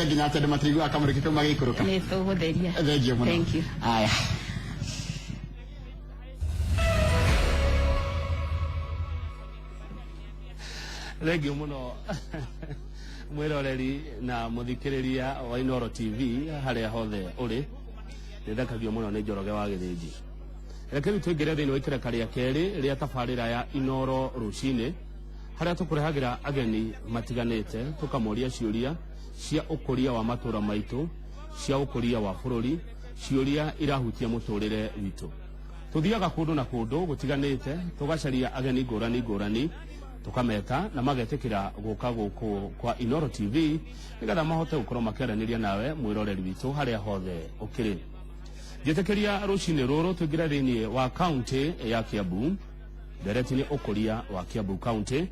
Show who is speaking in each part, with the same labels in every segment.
Speaker 1: Nginya atĩ andũ matiraiguaga kamũrĩki kau magĩikũrũka.
Speaker 2: Nĩ tũgũtheria.
Speaker 1: Thengiũ mũno.
Speaker 2: Thank you.
Speaker 1: Aya.
Speaker 3: Thengiũ mũno mwĩroreri na mũthikĩrĩria wa Inooro TV harĩa hothe ũrĩ. Nĩthekagio mũno nĩ Njoroge wa Gĩthĩnji. Reke rĩu tũingĩre thĩinĩ wa ikereka rĩa kerĩ rĩa tabarĩra ya Inooro rũcinĩ harĩa tũkũrehagĩra ageni matiganĩte tũkamoria ciũria cia ũkũria wa matũra maitũ, cia ũkũria wa bũrũri, ciũria irahutia mũtũrĩre witũ. Tũthiaga kũndũ na kũndũ gũtiganĩte tũgacaria ageni ngũrani ngũrani tũkameta na magetĩkĩra gũka gũkũ kwa Inooro TV nĩgetha mahote gũkorwo makĩaranĩria nawe mwĩroreri witũ harĩa hothe ũkĩrĩ. Njĩtĩkĩria rũcinĩ rũrũ tũingĩre thĩinĩ wa kaunti ya Kiambu, ndereti nĩ ũkũria wa Kiambu kaunti,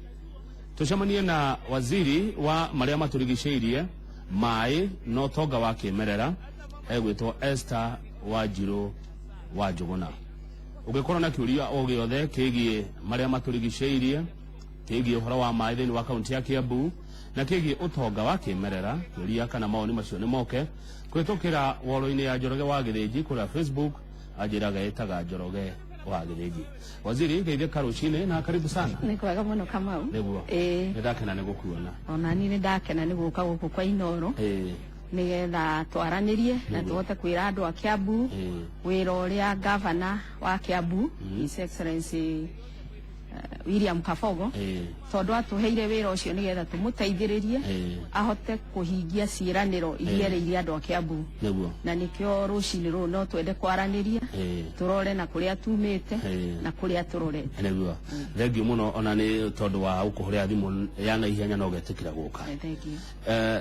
Speaker 3: tũcemanie na waziri wa marĩa matũrigicĩirie, maĩ na ũtonga wa kĩmerera, egwĩtwo Esther Wanjirũ wa Njũgũna. Ũngĩkorwo na kĩũria o gĩothe kĩgiĩ marĩa matũrigicĩirie, kĩgiĩ ũhoro wa maĩ thĩinĩ wa kaunti ya Kiambu, na kĩgiĩ ũtonga wa kĩmerera, kĩũria kana mawoni macio nĩ moke kũhĩtũkĩra woro-inĩ ya Njoroge wa Gĩthĩnji kũrĩa Facebook, anjĩraga ĩtaga Njoroge wa Gĩthĩnji. Waziri, geithĩka rũcinĩ na karibu sana.
Speaker 2: Nĩ kwega mũno Kamau.
Speaker 3: Nĩguo.
Speaker 2: Ĩĩ.
Speaker 3: Nĩ ndakena nĩ gũkuona.
Speaker 2: Ona niĩ nĩ ndakena nĩ gũka gũkũ kwa Inooro.
Speaker 3: Ĩĩ.
Speaker 2: Nĩgetha twaranĩrie na tũhote kwĩra andũ a Kiambu
Speaker 3: Ĩĩ.
Speaker 2: wĩra ũrĩa gavana wa Kiambu, His Excellency William Kabogo,
Speaker 3: Ĩĩ.
Speaker 2: tondũ atũheire wĩra ũcio nĩgetha tũmũteithĩrĩrie
Speaker 3: Ĩĩ.
Speaker 2: ahote kũhingia ciĩranĩro iria
Speaker 3: Ĩĩ.
Speaker 2: erĩire andũ a Kiambu.
Speaker 3: Nĩguo.
Speaker 2: Na nĩkĩo rũcinĩ rũrũ no twende kwaranĩria,
Speaker 3: Ĩĩ.
Speaker 2: tũrore na kũrĩa tumĩte
Speaker 3: Ĩĩ.
Speaker 2: na kũrĩa tũrorete.
Speaker 3: Nĩguo. Thengiũ mũno ona nĩ tondũ wa gũkũhũrĩra thimũ ya naihenya na ũgetĩkĩra gũka.
Speaker 2: Thank you.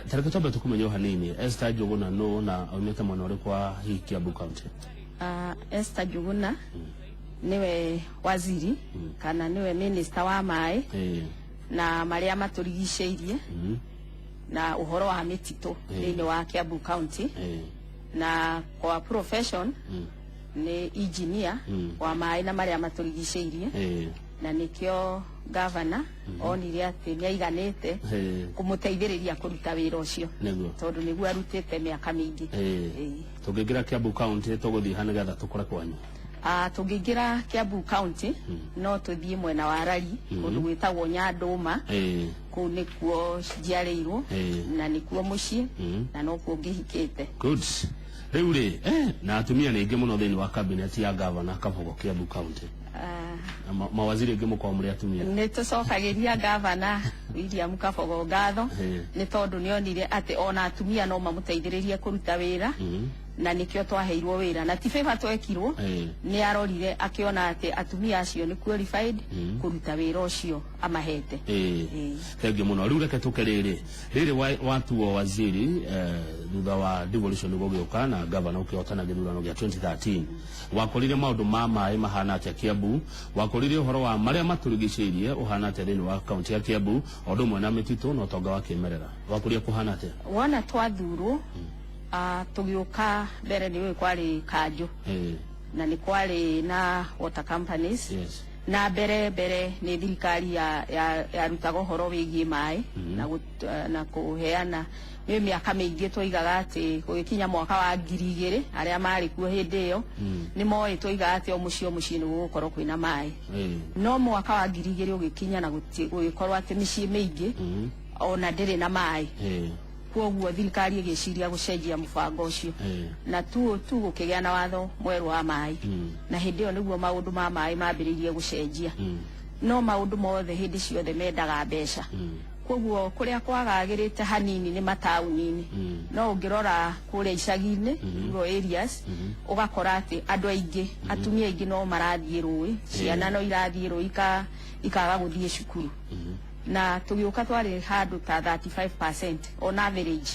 Speaker 3: Ta reke twambe tũkũmenye o hanini, Esther Njũgũna nũ na aumĩte mwena ũrĩkũ wa hihi Kiambu County?
Speaker 2: Esther Njũgũna nĩwe waziri kana nĩwe minister wa maĩ
Speaker 3: Ĩĩ.
Speaker 2: na marĩa matũrigicĩirie na ũhoro wa mĩtitũ thĩinĩ wa Kiambu County.
Speaker 3: Ĩĩ.
Speaker 2: Na kwa profession nĩ engineer wa maĩ na marĩa matũrigicĩirie.
Speaker 3: Ĩĩ.
Speaker 2: Na nĩkĩo gavana onire atĩ nĩ aiganĩte
Speaker 3: Ĩĩ.
Speaker 2: kũmũteithĩrĩria kũruta wĩra ũcio.
Speaker 3: Nĩguo.
Speaker 2: Tondũ nĩguo arutĩte mĩaka mĩingĩ.
Speaker 3: Ĩĩ.
Speaker 2: Ĩĩ.
Speaker 3: Tũngĩingĩra Kiambu County tũgũthiĩ ha nĩgetha tũkore kwanyu?
Speaker 2: Tũngĩingĩra Kiambu County no tũthiĩ mwena wa Rari kũndũ gwĩtagwo Nyandũma.
Speaker 3: Ĩĩ.
Speaker 2: Kũu nĩkuo njiarĩirwo
Speaker 3: Ĩĩ.
Speaker 2: na nĩkuo mũciĩ na nokuo ngĩhikĩte.
Speaker 3: Good. Rĩu rĩ, na atumia nĩ aingĩ mũno thĩinĩ wa cabinet ya gavana Kabogo Kiambu County. Na mawaziri aingĩ mũkoragwo mũrĩ atumia.
Speaker 2: Nĩ tũcokagĩria gavana William Kabogo ngatho
Speaker 3: Ĩĩ.
Speaker 2: nĩ tondũ nĩ onire atĩ ona atumia no mamũteithĩrĩrie kũruta wĩra na nĩkĩo twaheirwo wĩra na ti favor twekirwo.
Speaker 3: Ĩĩ.
Speaker 2: Nĩ arorire akĩona atĩ atumia acio nĩ qualified kũruta wĩra ũcio amahete.
Speaker 3: Ĩĩ.
Speaker 2: Ĩĩ.
Speaker 3: Thengiũ mũno. Rĩu reke tũke rĩrĩ rĩrĩ watuo waziri thutha wa devolution gũgĩũka na gavana ũkĩhotana gĩthurano gĩa 2013, wakorire maũndũ ma maĩ mahana atĩa Kiambu? Wakorire ũhoro wa marĩa matũrigicĩirie ũhana atĩa thĩinĩ wa kaunti ya Kiambu, o ũndũ ũmwe na mĩtitũ na ũtonga wa kĩmerera? Wakorire kũhana atĩa?
Speaker 2: Wona twathurwo, tũgĩũka mbere nĩ ũĩ kwarĩ kanjũ
Speaker 3: Ĩĩ.
Speaker 2: na nĩ kwarĩ na water companies.
Speaker 3: Yes.
Speaker 2: Na mbere mbere nĩ thirikari yarutaga ũhoro wĩgiĩ maĩ na kũheana. Nĩ mĩaka mĩingĩ twoigaga atĩ gũgĩkinya mwaka wa 2000, arĩa marĩ kuo hĩndĩ ĩyo nĩ moĩ twoigaga atĩ o mũciĩ o mũciĩ nĩ gũgũkorwo kwĩna maĩ.
Speaker 3: Ĩĩ.
Speaker 2: No mwaka wa 2000 ũgĩkinya na gũgĩkorwo atĩ mĩciĩ mĩingĩ ona ndĩrĩ na maĩ.
Speaker 3: Ĩĩ.
Speaker 2: Kwoguo thirikari ĩgĩciria gũcenjia mũbango ũcio
Speaker 3: Ĩĩ.
Speaker 2: na tu gũkĩgĩa na watho mwerũ wa maĩ na hĩndĩ ĩyo nĩguo maũndũ ma maĩ mambĩrĩirie gũcenjia. No maũndũ mothe hĩndĩ ciothe mendaga mbeca. Kwoguo kũrĩa kwagagĩrĩte hanini nĩ mataũni-inĩ, no ũngĩrora kũrĩa icagi-inĩ, rural areas, ũgakora atĩ andũ aingĩ, atumia aingĩ no marathiĩ rũĩ, ciana no irathiĩ rũĩ ikaga gũthiĩ cukuru. Na tũgĩũka twarĩ handũ ta 35% on average.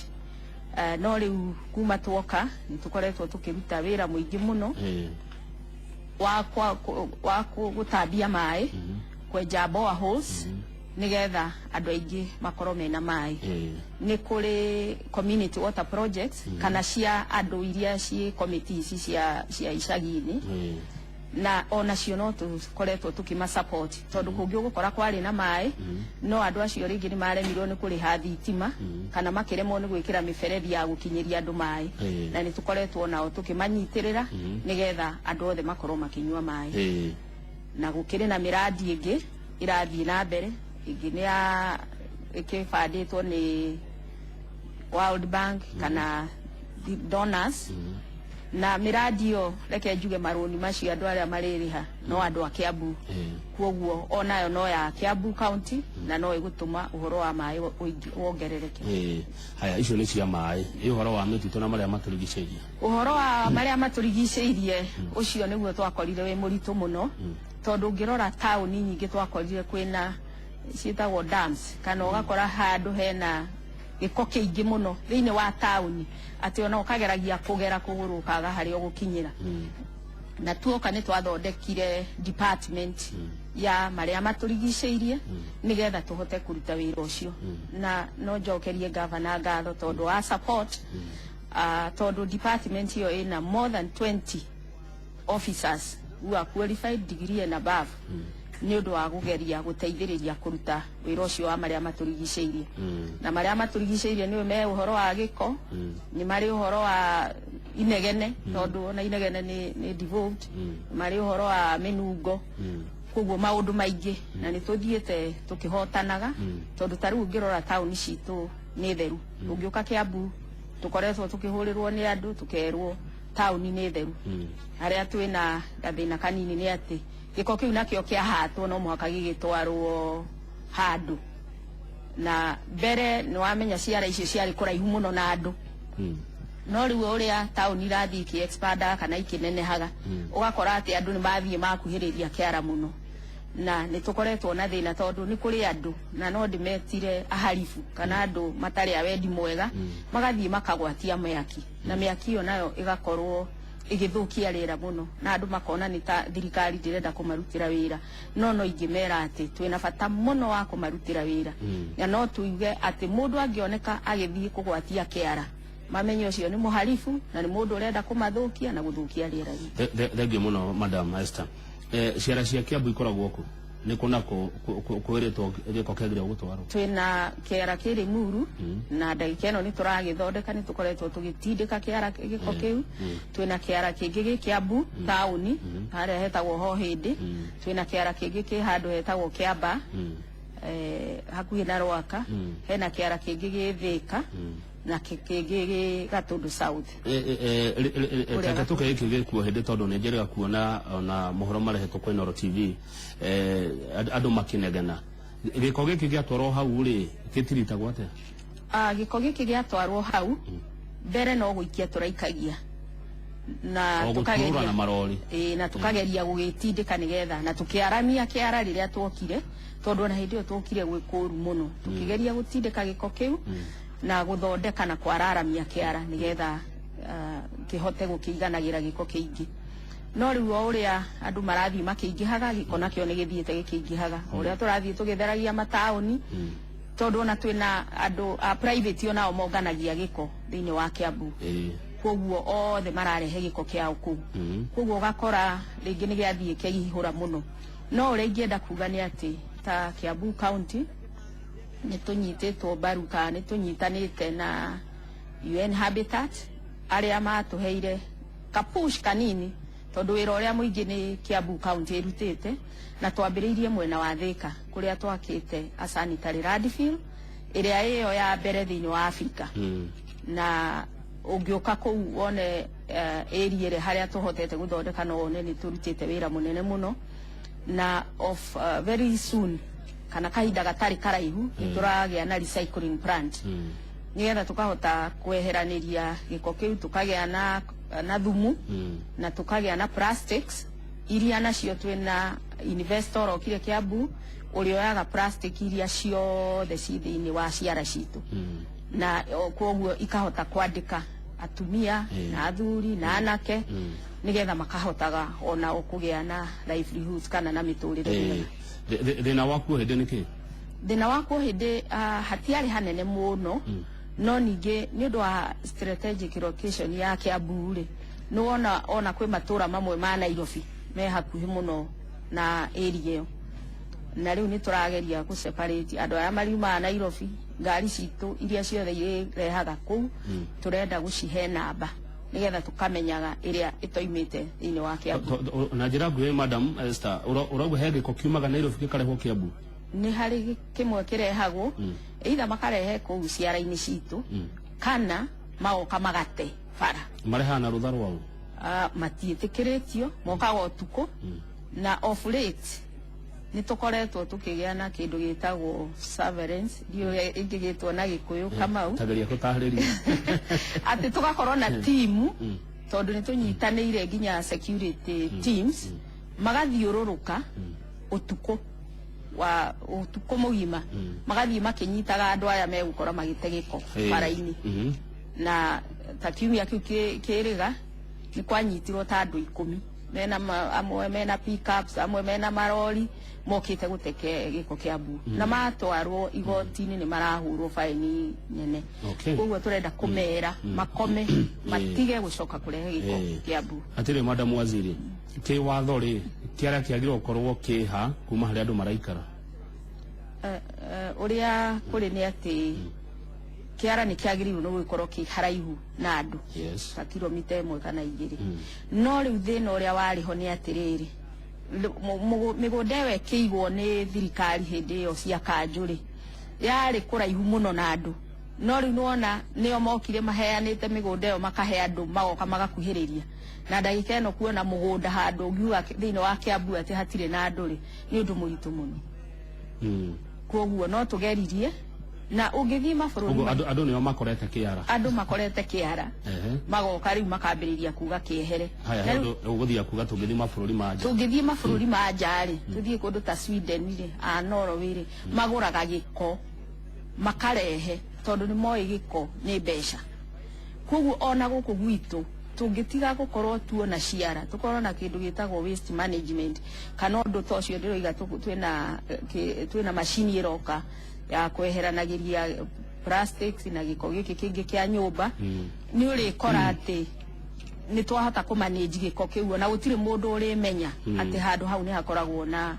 Speaker 2: No rĩu kuma twoka nĩ tũkoretwo tũkĩruta wĩra mũingĩ mũno
Speaker 3: Ĩĩ.
Speaker 2: wa gũtambia maĩ, kwenja boreholes nĩgetha andũ aingĩ makorwo mena maĩ.
Speaker 3: Ĩĩ.
Speaker 2: Nĩ kũrĩ community water projects kana cia andũ iria ciĩ committees cia icagi-inĩ.
Speaker 3: Ĩĩ.
Speaker 2: Na onacio no tũkoretwo tũkĩma support, tondũ kũngĩ ũgũkora kwarĩ na maĩ, no andũ acio rĩngĩ nĩ maremirwo nĩ kũrĩha thitima kana makĩremwo nĩ gwĩkĩra mĩberethi ya gũkinyĩria andũ maĩ. Na nĩ tũkoretwo nao tũkĩmanyitĩrĩra nĩgetha andũ othe makorwo makĩnyua maĩ. Na gũkĩrĩ na mĩradi ĩngĩ ĩrathiĩ na mbere, ĩngĩ nĩ ya ĩkĩbandĩtwo nĩ World Bank kana the donors. Na mĩradi ĩyo, reke njuge, marũni macio andũ arĩa marĩrĩha no andũ a Kiambu. Koguo onayo no ya Kiambu County na no ĩgũtũma ũhoro wa maĩ wongerereke.
Speaker 3: Haya, icio nĩ cia maĩ. Ĩ ũhoro wa mĩtitũ na marĩa matũrigicĩirie?
Speaker 2: Ũhoro wa marĩa matũrigicĩirie, ũcio nĩguo twakorire wĩ mũritũ mũno, tondũ ũngĩrora taũni nyingĩ twakorire kwĩna ciĩtagwo dams, kana ũgakora handũ hena gĩko kĩingĩ mũno thĩinĩ wa taũni atĩ ona ũkageragia kũgera kũgũrũ ũkaga harĩa ũgũkinyĩra. Na tuoka nĩ twathondekire department ya marĩa matũrigicĩirie nĩgetha tũhote kũruta wĩra ũcio. Na no njokerie gavana ngatho tondũ wa support, tondũ department ĩyo ĩna more than 20 officers who are qualified, degree and above, nĩ ũndũ wa kũgeria gũteithĩrĩria kũruta wĩra ũcio wa marĩa matũrigicĩirie. Na marĩa matũrigicĩirie nĩ me ũhoro wa gĩko, nĩ marĩ ũhoro wa inegene, tondũ ona inegene nĩ devolved, nĩ marĩ ũhoro wa mĩnungo, koguo maũndũ maingĩ. Na nĩ tũthiĩte tũkĩhotanaga, tondũ ta rĩu ũngĩrora taũni citũ nĩ theru. Ũngĩũka Kiambu, tũkoretwo tũkĩhũrĩrwo nĩ andũ tũkerwo taũni nĩ theru. Harĩa twĩna gathĩna kanini nĩ atĩ gĩko kĩu nakĩo kĩahatwo no mũhaka gĩgĩtwarwo handũ, na mbere nĩ wamenya ciara icio ciarĩ kũraihu mũno na andũ. No rĩu ũrĩa taũni irathiĩ ikĩ-expandaga kana ikĩnenehaga, ũgakora atĩ andũ nĩ mathiĩ makuhĩrĩria kĩara mũno, na nĩ tũkoretwo na thĩna tondũ nĩ kũrĩ andũ, na no ndĩmetire aharibu kana andũ matarĩ a wendi mwega, magathiĩ makagwatia mĩaki, na mĩaki ĩyo nayo ĩgakorwo ĩgĩthũkia rĩera mũno, na andũ makona nĩ ta thirikari ndĩrenda kũmarutĩra wĩra. No ingĩmera atĩ twĩna bata mũno wa kũmarutĩra wĩra, na no tuige atĩ mũndũ angĩoneka agĩthiĩ kũgwatia kĩara, mamenye ũcio nĩ mũharibu na nĩ mũndũ ũrenda kũmathũkia na gũthũkia rĩera ritũ.
Speaker 3: Thengiũ mũno, Madam Esther. Ciara cia Kiambu ikoragwo kũ? Nĩ kũ na kũ kwĩrĩtwo gĩko kĩagĩrĩirwo gũtwarwo?
Speaker 2: Twĩna kĩara kĩ Limuru, na ndagĩka ĩno nĩ tũragĩthondeka, nĩ tũkoretwo tũgĩtindĩka kĩara gĩko kĩu. Twĩna kĩara kĩngĩ gĩ Kiambu taũni harĩa hetagwo Hohĩndĩ. Twĩna kĩara kĩngĩ kĩ handũ hetagwo Kĩamba, hakuhĩ na Rwaka. Hena kĩara kĩngĩ gĩ Thĩka na kĩngĩ gĩ Gatũndũ South. Kũrĩa
Speaker 3: Reke tũke gĩkĩ gĩkuo hĩndĩ, tondũ nĩ njĩrĩga kuona ona mohoro marehetwo kwa Inooro TV, andũ makĩnegena gĩko gĩkĩ gĩatwarwo hau rĩ, gĩtiritagwo atĩa?
Speaker 2: Ah, gĩko gĩkĩ gĩatwarwo hau mbere no gũikia tũraikagia na
Speaker 3: O gũturũra na marori?
Speaker 2: Ĩĩ, na tukageria gũgĩtindĩka nĩgetha na tũkĩaramia kĩara rĩrĩa tuokire, tondũ ona hĩndĩ ĩyo tuokire gwĩ kũũru mũno, tukĩgeria gũtindĩka gĩko kĩu na gũthondeka na kwararamia kĩara nĩgetha kĩhote gũkĩiganagĩra gĩko kĩingĩ. No rĩu o ũrĩa andũ marathiĩ makĩingĩhaga, gĩko nakĩo nĩ gĩthiĩte gĩkĩingĩhaga o ũrĩa tũrathiĩ tũgĩtheragia mataũni, tondũ ona twĩna andũ a private onao monganagia gĩko thĩinĩ wa Kiambu. Koguo othe mararehe gĩko kĩao kũu. Koguo ũgakora rĩngĩ nĩ gĩathiĩ kĩaihũra mũno. No ũrĩa ingĩenda kuga nĩ atĩ ta Kiambu County nĩ tũnyitĩtwo mbaru kana nĩ tũnyitanĩte na UN Habitat arĩa matũheire kapush kanini, tondũ wĩra ũrĩa mũingĩ nĩ Kiambu County ĩrutĩte. Na twambĩrĩirie mwena wa Thĩka kũrĩa twakĩte a sanitary landfill ĩrĩa ĩyo ya mbere thĩinĩ wa Afrika. Na ũngĩũka kũu wone area ĩrĩa harĩa tũhotete gũthondeka, no wone nĩ tũrutĩte wĩra mũnene mũno. Na of very soon kana kahinda gatarĩ karaihu nĩ tũragĩa na recycling plant nĩgetha tũkahota kweheranĩria gĩko kĩu, tũkagĩa na thumu na tũkagĩa na plastics iria nacio twĩna investor okire Kiambu ũrĩa oyaga plastic iria ciothe ci thĩinĩ wa ciara citũ, na koguo ikahota kwandĩka atumia na athuri na anake nĩgetha makahotaga onao kũgĩa na livelihoods kana na mĩtũrĩre mĩega.
Speaker 3: Thĩna wakuo hĩndĩ nĩ kĩ?
Speaker 2: Thĩna wakwo hĩndĩ hatiarĩ hanene mũno, no ningĩ nĩ ũndũ wa strategic location ya Kiambu rĩ, nĩ wona ona kwĩ matũra mamwe ma Nairobi me hakuhĩ mũno na area ĩyo. Na rĩu nĩ tũrageria gũ separate andũ aya mariumaga Nairobi, ngari citũ iria ciothe irehaga kũu tũrenda gũcihe namba nĩgetha tũkamenyaga ĩrĩa ĩtoimĩte thĩinĩ wa Kiambu.
Speaker 3: Na njĩra nguhĩ, Madam Esther, ũrauga he gĩko kiumaga Nairobi gĩkarehwo Kiambu?
Speaker 2: Nĩ harĩ kĩmwe kĩrehagwo, either makarehe kũu ciara-inĩ citũ kana magoka magate bara.
Speaker 3: Marehaga na rũtha rwao?
Speaker 2: Matiĩtĩkĩrĩtio, mokaga ũtukũ. Na of late nĩ tũkoretwo tũkĩgĩa na kĩndũ gĩtagwo surveillance, ndiũĩ ĩngĩgĩtwo na Gĩkũyũ, Kamau.
Speaker 3: Tageria gũtarĩria.
Speaker 2: Atĩ tũgakorwo na timu, tondũ nĩ tũnyitanĩire nginya security teams, magathiũrũrũka ũtukũ wa ũtukũ mũgima, magathiĩ makĩnyitaga andũ aya megũkora magĩte gĩko bara-inĩ. Na ta kiumia kĩu kĩrĩga nĩ kwanyitirwo ta andũ 10 mena amwe mena pickups, amwe mena marori, mokĩte gũteke gĩko kĩa mbu, na matwarwo igoti-inĩ nĩ marahũrwo baini nene. Koguo tũrenda kũmera makome, matige gũcoka kũrehe gĩko kĩa mbu.
Speaker 3: Atĩrĩ, Madam Waziri, kĩ watho rĩ, kĩara kĩagĩrĩirwo gũkorwo kĩha kuma harĩa andũ maraikara?
Speaker 2: Ũrĩa kũrĩ nĩ atĩ kĩara nĩ kĩagĩrĩirwo nĩ gũgĩkorwo kĩ haraihu na andũ, ta kilomita 1 kana 2. No rĩu thĩna ũrĩa warĩ ho nĩ atĩrĩrĩ, mĩgũnda ĩyo ĩkĩigwo nĩ thirikari hĩndĩ ĩyo cia kanjũ rĩ, yarĩ kũraihu mũno na andũ. No rĩu nĩwona nĩo mokire maheanĩte mĩgũnda ĩyo, makahe andũ, magoka magakuhĩrĩria, na ndagĩka ĩno kuona mũgũnda handũ ũngiuga thĩinĩ wa Kiambu atĩ hatirĩ na andũ rĩ, nĩ ũndũ mũritũ mũno. Koguo no tũgeririe, na ũngĩthiĩ mabũrũri
Speaker 3: Ũguo andũ nĩo makorete kĩara?
Speaker 2: Andũ makorete kĩara, magoka rĩu makambĩrĩria kuga kĩehere.
Speaker 3: Haya.
Speaker 2: Na
Speaker 3: he
Speaker 2: rĩu
Speaker 3: ũndũ ũgũthiĩ kuga tũngĩthiĩ mabũrũri ma nja.
Speaker 2: Tũngĩthiĩ mabũrũri ma nja rĩ, tũthiĩ kũndũ ta Sweden rĩ, a Norway rĩ, magũraga gĩko makarehe, tondũ nĩ moĩ gĩko nĩ mbeca. Koguo ona gũkũ gwitũ tũngĩtiga gũkorwo tuona ciara, tũkorwo na kĩndũ gĩtagwo waste management kana ũndũ ta ũcio ndĩroiga, twĩna macini ĩroka ya kweheranagĩria plastics na gĩko gĩkĩ kĩngĩ kĩa nyũmba, nĩ ũrĩkora atĩ nĩ twahota kũmanage gĩko kĩu, na gũtirĩ mũndũ ũrĩmenya atĩ handũ hau nĩ hakoragwo na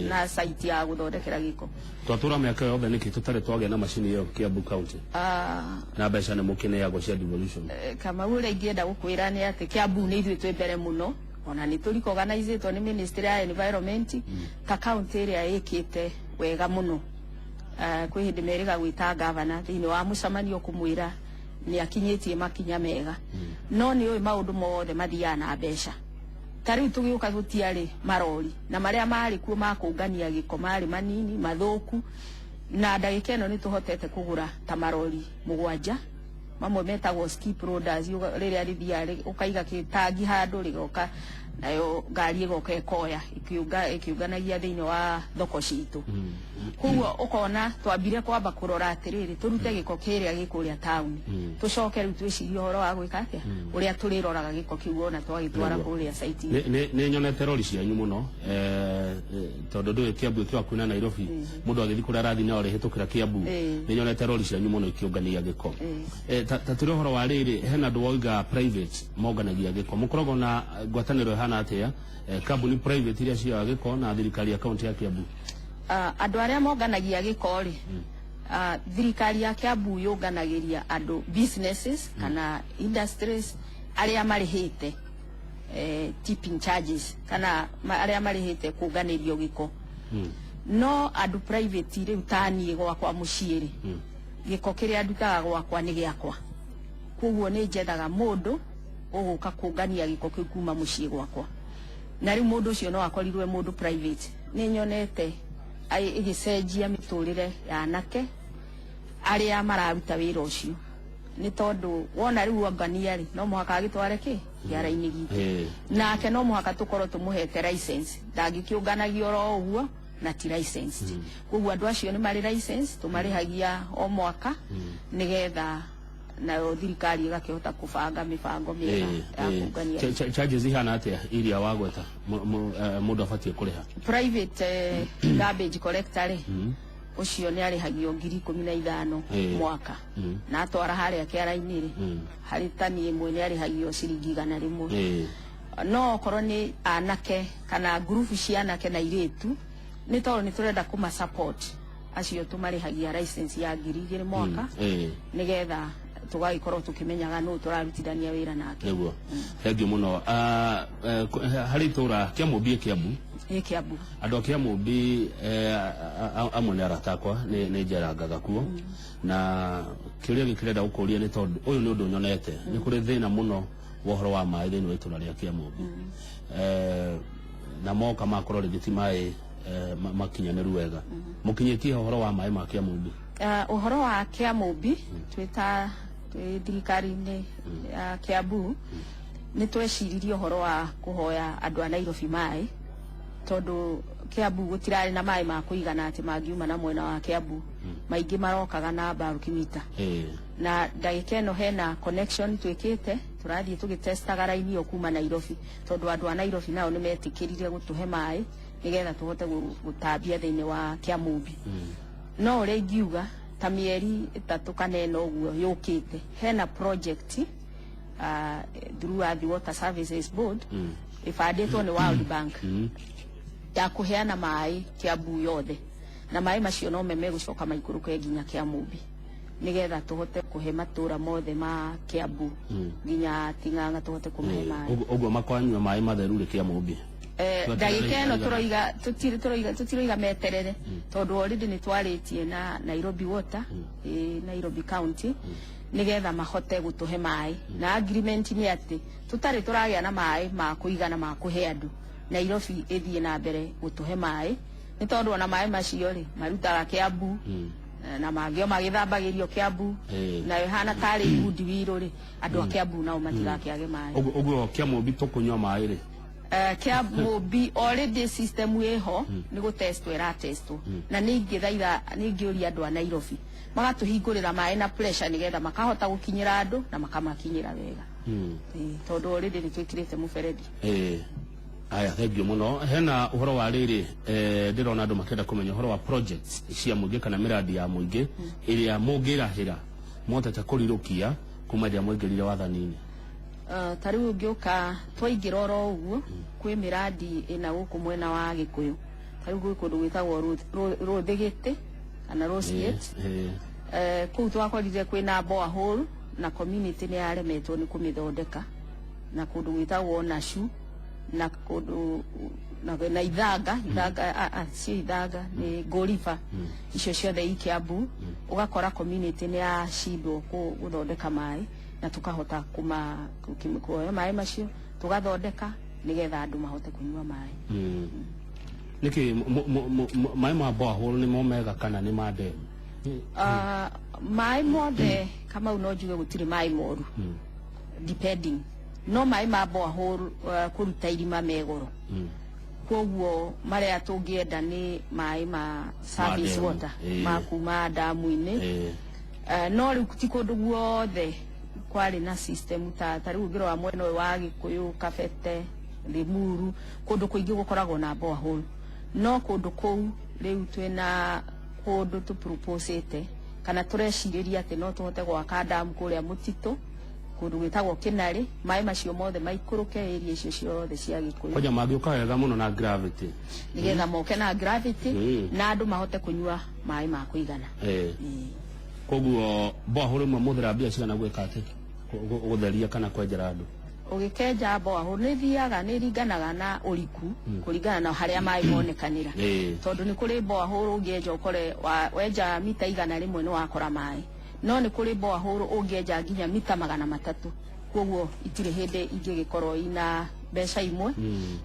Speaker 2: na site ya gũthondekera gĩko.
Speaker 3: Twatũra mĩaka yothe nĩkĩ tũtarĩ twagĩa na macini ĩyo Kiambu County? Na mbeca nĩ mũkĩneagwo cia devolution.
Speaker 2: Kamau, ũrĩa ingĩenda gũkwĩra nĩ atĩ Kiambu nĩ ithuĩ twĩ mbere mũno, ona nĩ tũricognizĩtwo nĩ ministry ya environment ta county ĩrĩa ĩkĩte wega mũno. Kwĩ hĩndĩ merĩga gwĩta gavana thĩinĩ wa mũcemanio kũmwĩra nĩ akinyĩtie makinya mega. No nĩ ũĩ maũndũ mothe mathiaga na mbeca. Ta rĩu tũgĩũka gũtiarĩ marori, na marĩa marĩ kuo ma kũngania gĩko marĩ manini mathũku, na ndagĩka ĩno nĩ tũhotete kũgũra ta marori 7, mamwe metagwo skip loaders, rĩrĩa rĩthiaga ũkaiga kĩtangi handũ, rĩgoka nayo ngari ĩgoka ĩkoya ĩkĩũnganagia thĩinĩ wa thoko citũ. Koguo ũkona twambire kwamba kũrora atĩrĩrĩ, tũrute gĩko kĩrĩa gĩ kũrĩa taũni, tũcoke rĩu twĩcirie ũhoro wa gwĩka atĩa, ũrĩa tũrĩroraga gĩko kĩu ona twagĩtwara kũrĩa site.
Speaker 3: Nĩ nyonete rori cianyu mũno, tondũ ndũĩ Kiambu ĩkĩ hakuhĩ na Nairobi, mũndũ agĩthiĩ kũrĩa arathiĩ no arĩhĩtũkĩra Kiambu. Nĩ nyonete rori cianyu mũno ikĩũngania gĩko. Ta tũrĩ ũhoro wa rĩrĩ, hena andũ woiga private monganagia gĩko, mũkoragwo na ngwatanĩro ĩhana atĩa, kambuni private iria cioyaga gĩko na thirikari ya kaunti ya Kiambu?
Speaker 2: Andũ arĩa monganagia gĩko rĩ, thirikari ya Kiambu yũnganagĩria andũ businesses kana industries arĩa marĩhĩte tipping charges kana arĩa marĩhĩte kũnganĩrio gĩko. No andũ private rĩu, ta niĩ gwakwa mũciĩ rĩ, gĩko kĩrĩa ndutaga gwakwa nĩ gĩakwa, koguo nĩ njethaga mũndũ ũgũka kũngania gĩko kĩu kuma mũciĩ gwakwa, na rĩu mũndũ ũcio no akorirwe mũndũ private. Nĩ nyonete ĩgĩcenjia mĩtũrĩre ya anake arĩa mararuta wĩra ũcio, nĩ tondũ wona rĩu ongania rĩ, no mũhaka agĩtware kĩ kĩara-inĩ gitũ, nake no mũhaka tũkorwo tũmũhete license, ndangĩkĩũnganagia oro ũguo na ti licensed. Koguo andũ acio nĩ marĩ license, tũmarĩhagia o mwaka nĩgetha nayo thirikari ĩgakĩhota kũbanga mĩbango mĩega ya kũngania.
Speaker 3: Charges ihana atĩa iria wagweta mũndũ abatiĩ kũrĩha?
Speaker 2: Private garbage collector rĩ, ũcio nĩ arĩhagio 15,000 mwaka, na atwara harĩa kĩara-inĩ rĩ, harĩ tani 1 nĩ arĩhagio ciringi 100. No okorwo nĩ anake kana ngurubu cia anake na airĩtu, nĩ tondũ nĩ tũrenda kũma support acio, tũmarĩhagia license ya 2000 mwaka, nĩgetha tũgagĩkorwo tũkĩmenyaga nũ tũrarutithania wĩra nake.
Speaker 3: Nĩguo, thengiũ mũno. Harĩ itũra Kĩamũmbi, Kĩambu?
Speaker 2: Ĩ, Kĩambu.
Speaker 3: Andũ a Kĩamũmbi amwe nĩ arata akwa, nĩ njerangaga kuo, na kĩũria gĩkĩ ndĩrenda gũkũria nĩ tondũ ũyũ nĩ ũndũ nyonete nĩ kũrĩ thĩna mũno wa ũhoro wa maĩ thĩinĩ wa itũra rĩa Kĩamũmbi, na moka makorwo rĩngĩ ti maĩ makinyanĩru wega. Mũkinyĩtie ũhoro wa maĩ ma Kĩamũmbi?
Speaker 2: Ũhoro wa Kĩamũmbi, twĩta twĩ thirikari-inĩ ya Kiambu nĩ tweciririe ũhoro wa kũhoya andũ a Nairobi maĩ, tondũ Kiambu gũtirarĩ na maĩ ma kũigana atĩ mangiuma na mwena wa Kiambu, maingĩ marokaga na bulk meter. Na ndagĩka ĩno hena connection twĩkĩte, tũrathiĩ tũgĩtestaga raini ĩyo kuma Nairobi, tondũ andũ a Nairobi nao nĩ metĩkĩrire gũtũhe maĩ nĩgetha tũhote gũtambia thĩinĩ wa Kĩamũmbi. No ũrĩa ingiuga, ta mĩeri 3 kana 4 ũguo yũkĩte, hena project through the Water Services Board ĩbandĩtwo nĩ World Bank ya kũheana maĩ Kiambu yothe, na maĩ macio no me megũcoka maikũrũke nginya Kĩamũmbi, nĩgetha tũhote kũhe matũra mothe ma Kiambu nginya Ting'ang'a, tũhote kũmahe maĩ.
Speaker 3: Ũguo makwanyua maĩ matheru rĩ Kĩamũmbi?
Speaker 2: Ndagĩka ĩno tũroiga tũtiroiga meterere, tondũ already nĩ twarĩtie na Nairobi Water, Nairobi County, nĩgetha mahote gũtũhe maĩ, na agreement nĩ atĩ tũtarĩ tũragĩa na maĩ ma kũigana ma kũhe andũ, Nairobi ĩthiĩ na mbere gũtũhe maĩ, nĩ tondũ ona maĩ macio rĩ marutaga Kiambu na mangĩ o magĩthambagĩrio Kiambu, nayo ĩhana tarĩ goodwill rĩ, andũ a Kiambu nao matigakĩage maĩ.
Speaker 3: Ũguo Kĩamũmbi tũkũnyua maĩ rĩ?
Speaker 2: Kĩamũmbi already system ĩho, nĩ gũtestwo ĩratestwo, na nĩ ingĩthaitha, nĩ ingĩũria andũ a Nairobi magatũhingũrĩra maĩ na pressure, nĩgetha makahota gũkinyĩra andũ na makamakinyĩra wega. Tondũ already nĩ twĩkĩrĩte mũberethi.
Speaker 3: Aya, thengiũ mũno. Hena ũhoro wa rĩrĩ, ndĩrona andũ makĩenda kũmenya ũhoro wa projects cia mũingĩ kana mĩradi ya mũingĩ ĩrĩa mũngĩrahĩra mũhotete kũrirũkia kuma rĩrĩa mwaingĩrire wathani-inĩ.
Speaker 2: Ta rĩu ũngĩũka twaingĩra oro ũguo, kwĩ mĩradi ĩna gũkũ mwena wa Gĩkũyũ, ta rĩu gwĩ kũndũ gwĩtagwo Rũthĩgĩtĩ kana Rose. Kũu twakorire kwĩna borehole na community nĩ yaremetwo nĩ kũmĩthondeka, na kũndũ gwĩtagwo Nashu, na kũndũ na Ithanga, Ithanga cio Ithanga nĩ Ngũriba, icio ciothe i Kiambu, ũgakora community nĩ yacindwo gũthondeka maĩ, na tukahota kuma kuoya maĩ macio tũgathondeka nĩgetha andũ mahote kũnyua maĩ.
Speaker 3: Nĩkĩ maĩ ma borehole nĩmo mega kana nĩ ma dam?
Speaker 2: Maĩ mothe, Kamau, no njuge gũtirĩ maĩ moru, depending, no maĩ ma borehole kũruta irima me goro, koguo marĩa tũngĩenda nĩ maĩ ma service
Speaker 3: dam,
Speaker 2: water, ma kuma damu-inĩ. No rĩu ti kũndũ guothe kwarĩ na system, ta rĩu ũngĩrora mwena ũyũ wa Gĩkũyũ, Kabete, Limuru, kũndũ kũingĩ gũkoragwo na borehole, no kũndũ kũu rĩu twĩna kũndũ tũproposĩte kana tũrecirĩria atĩ no tũhote gwaka damu kũrĩa mũtitũ, kũndũ gwĩtagwo Kĩnarĩ, maĩ macio mothe maikũrũke area icio ciothe cia Gĩkũyũ.
Speaker 3: Kwanja mangĩũka wega mũno na gravity.
Speaker 2: Nĩgetha moke na gravity na andũ mahote kũnyua maĩ ma kũigana.
Speaker 3: Koguo borehole ĩmwe mũhũthĩra mbia cigana gwĩka atĩ gũtheria kana kwenjera andũ?
Speaker 2: Ũgĩkenja borehole nĩ thiaga, nĩ ringanaga na ũriku, kũringana na harĩa maĩ monekanĩra, tondũ nĩ kũrĩ borehole ũngĩenja ũkore wenja mita 100 nĩ wakora maĩ, no nĩ kũrĩ borehole ũngĩenja nginya mita 300. Koguo itirĩ hĩndĩ ingĩgĩkorwo ina mbeca imwe,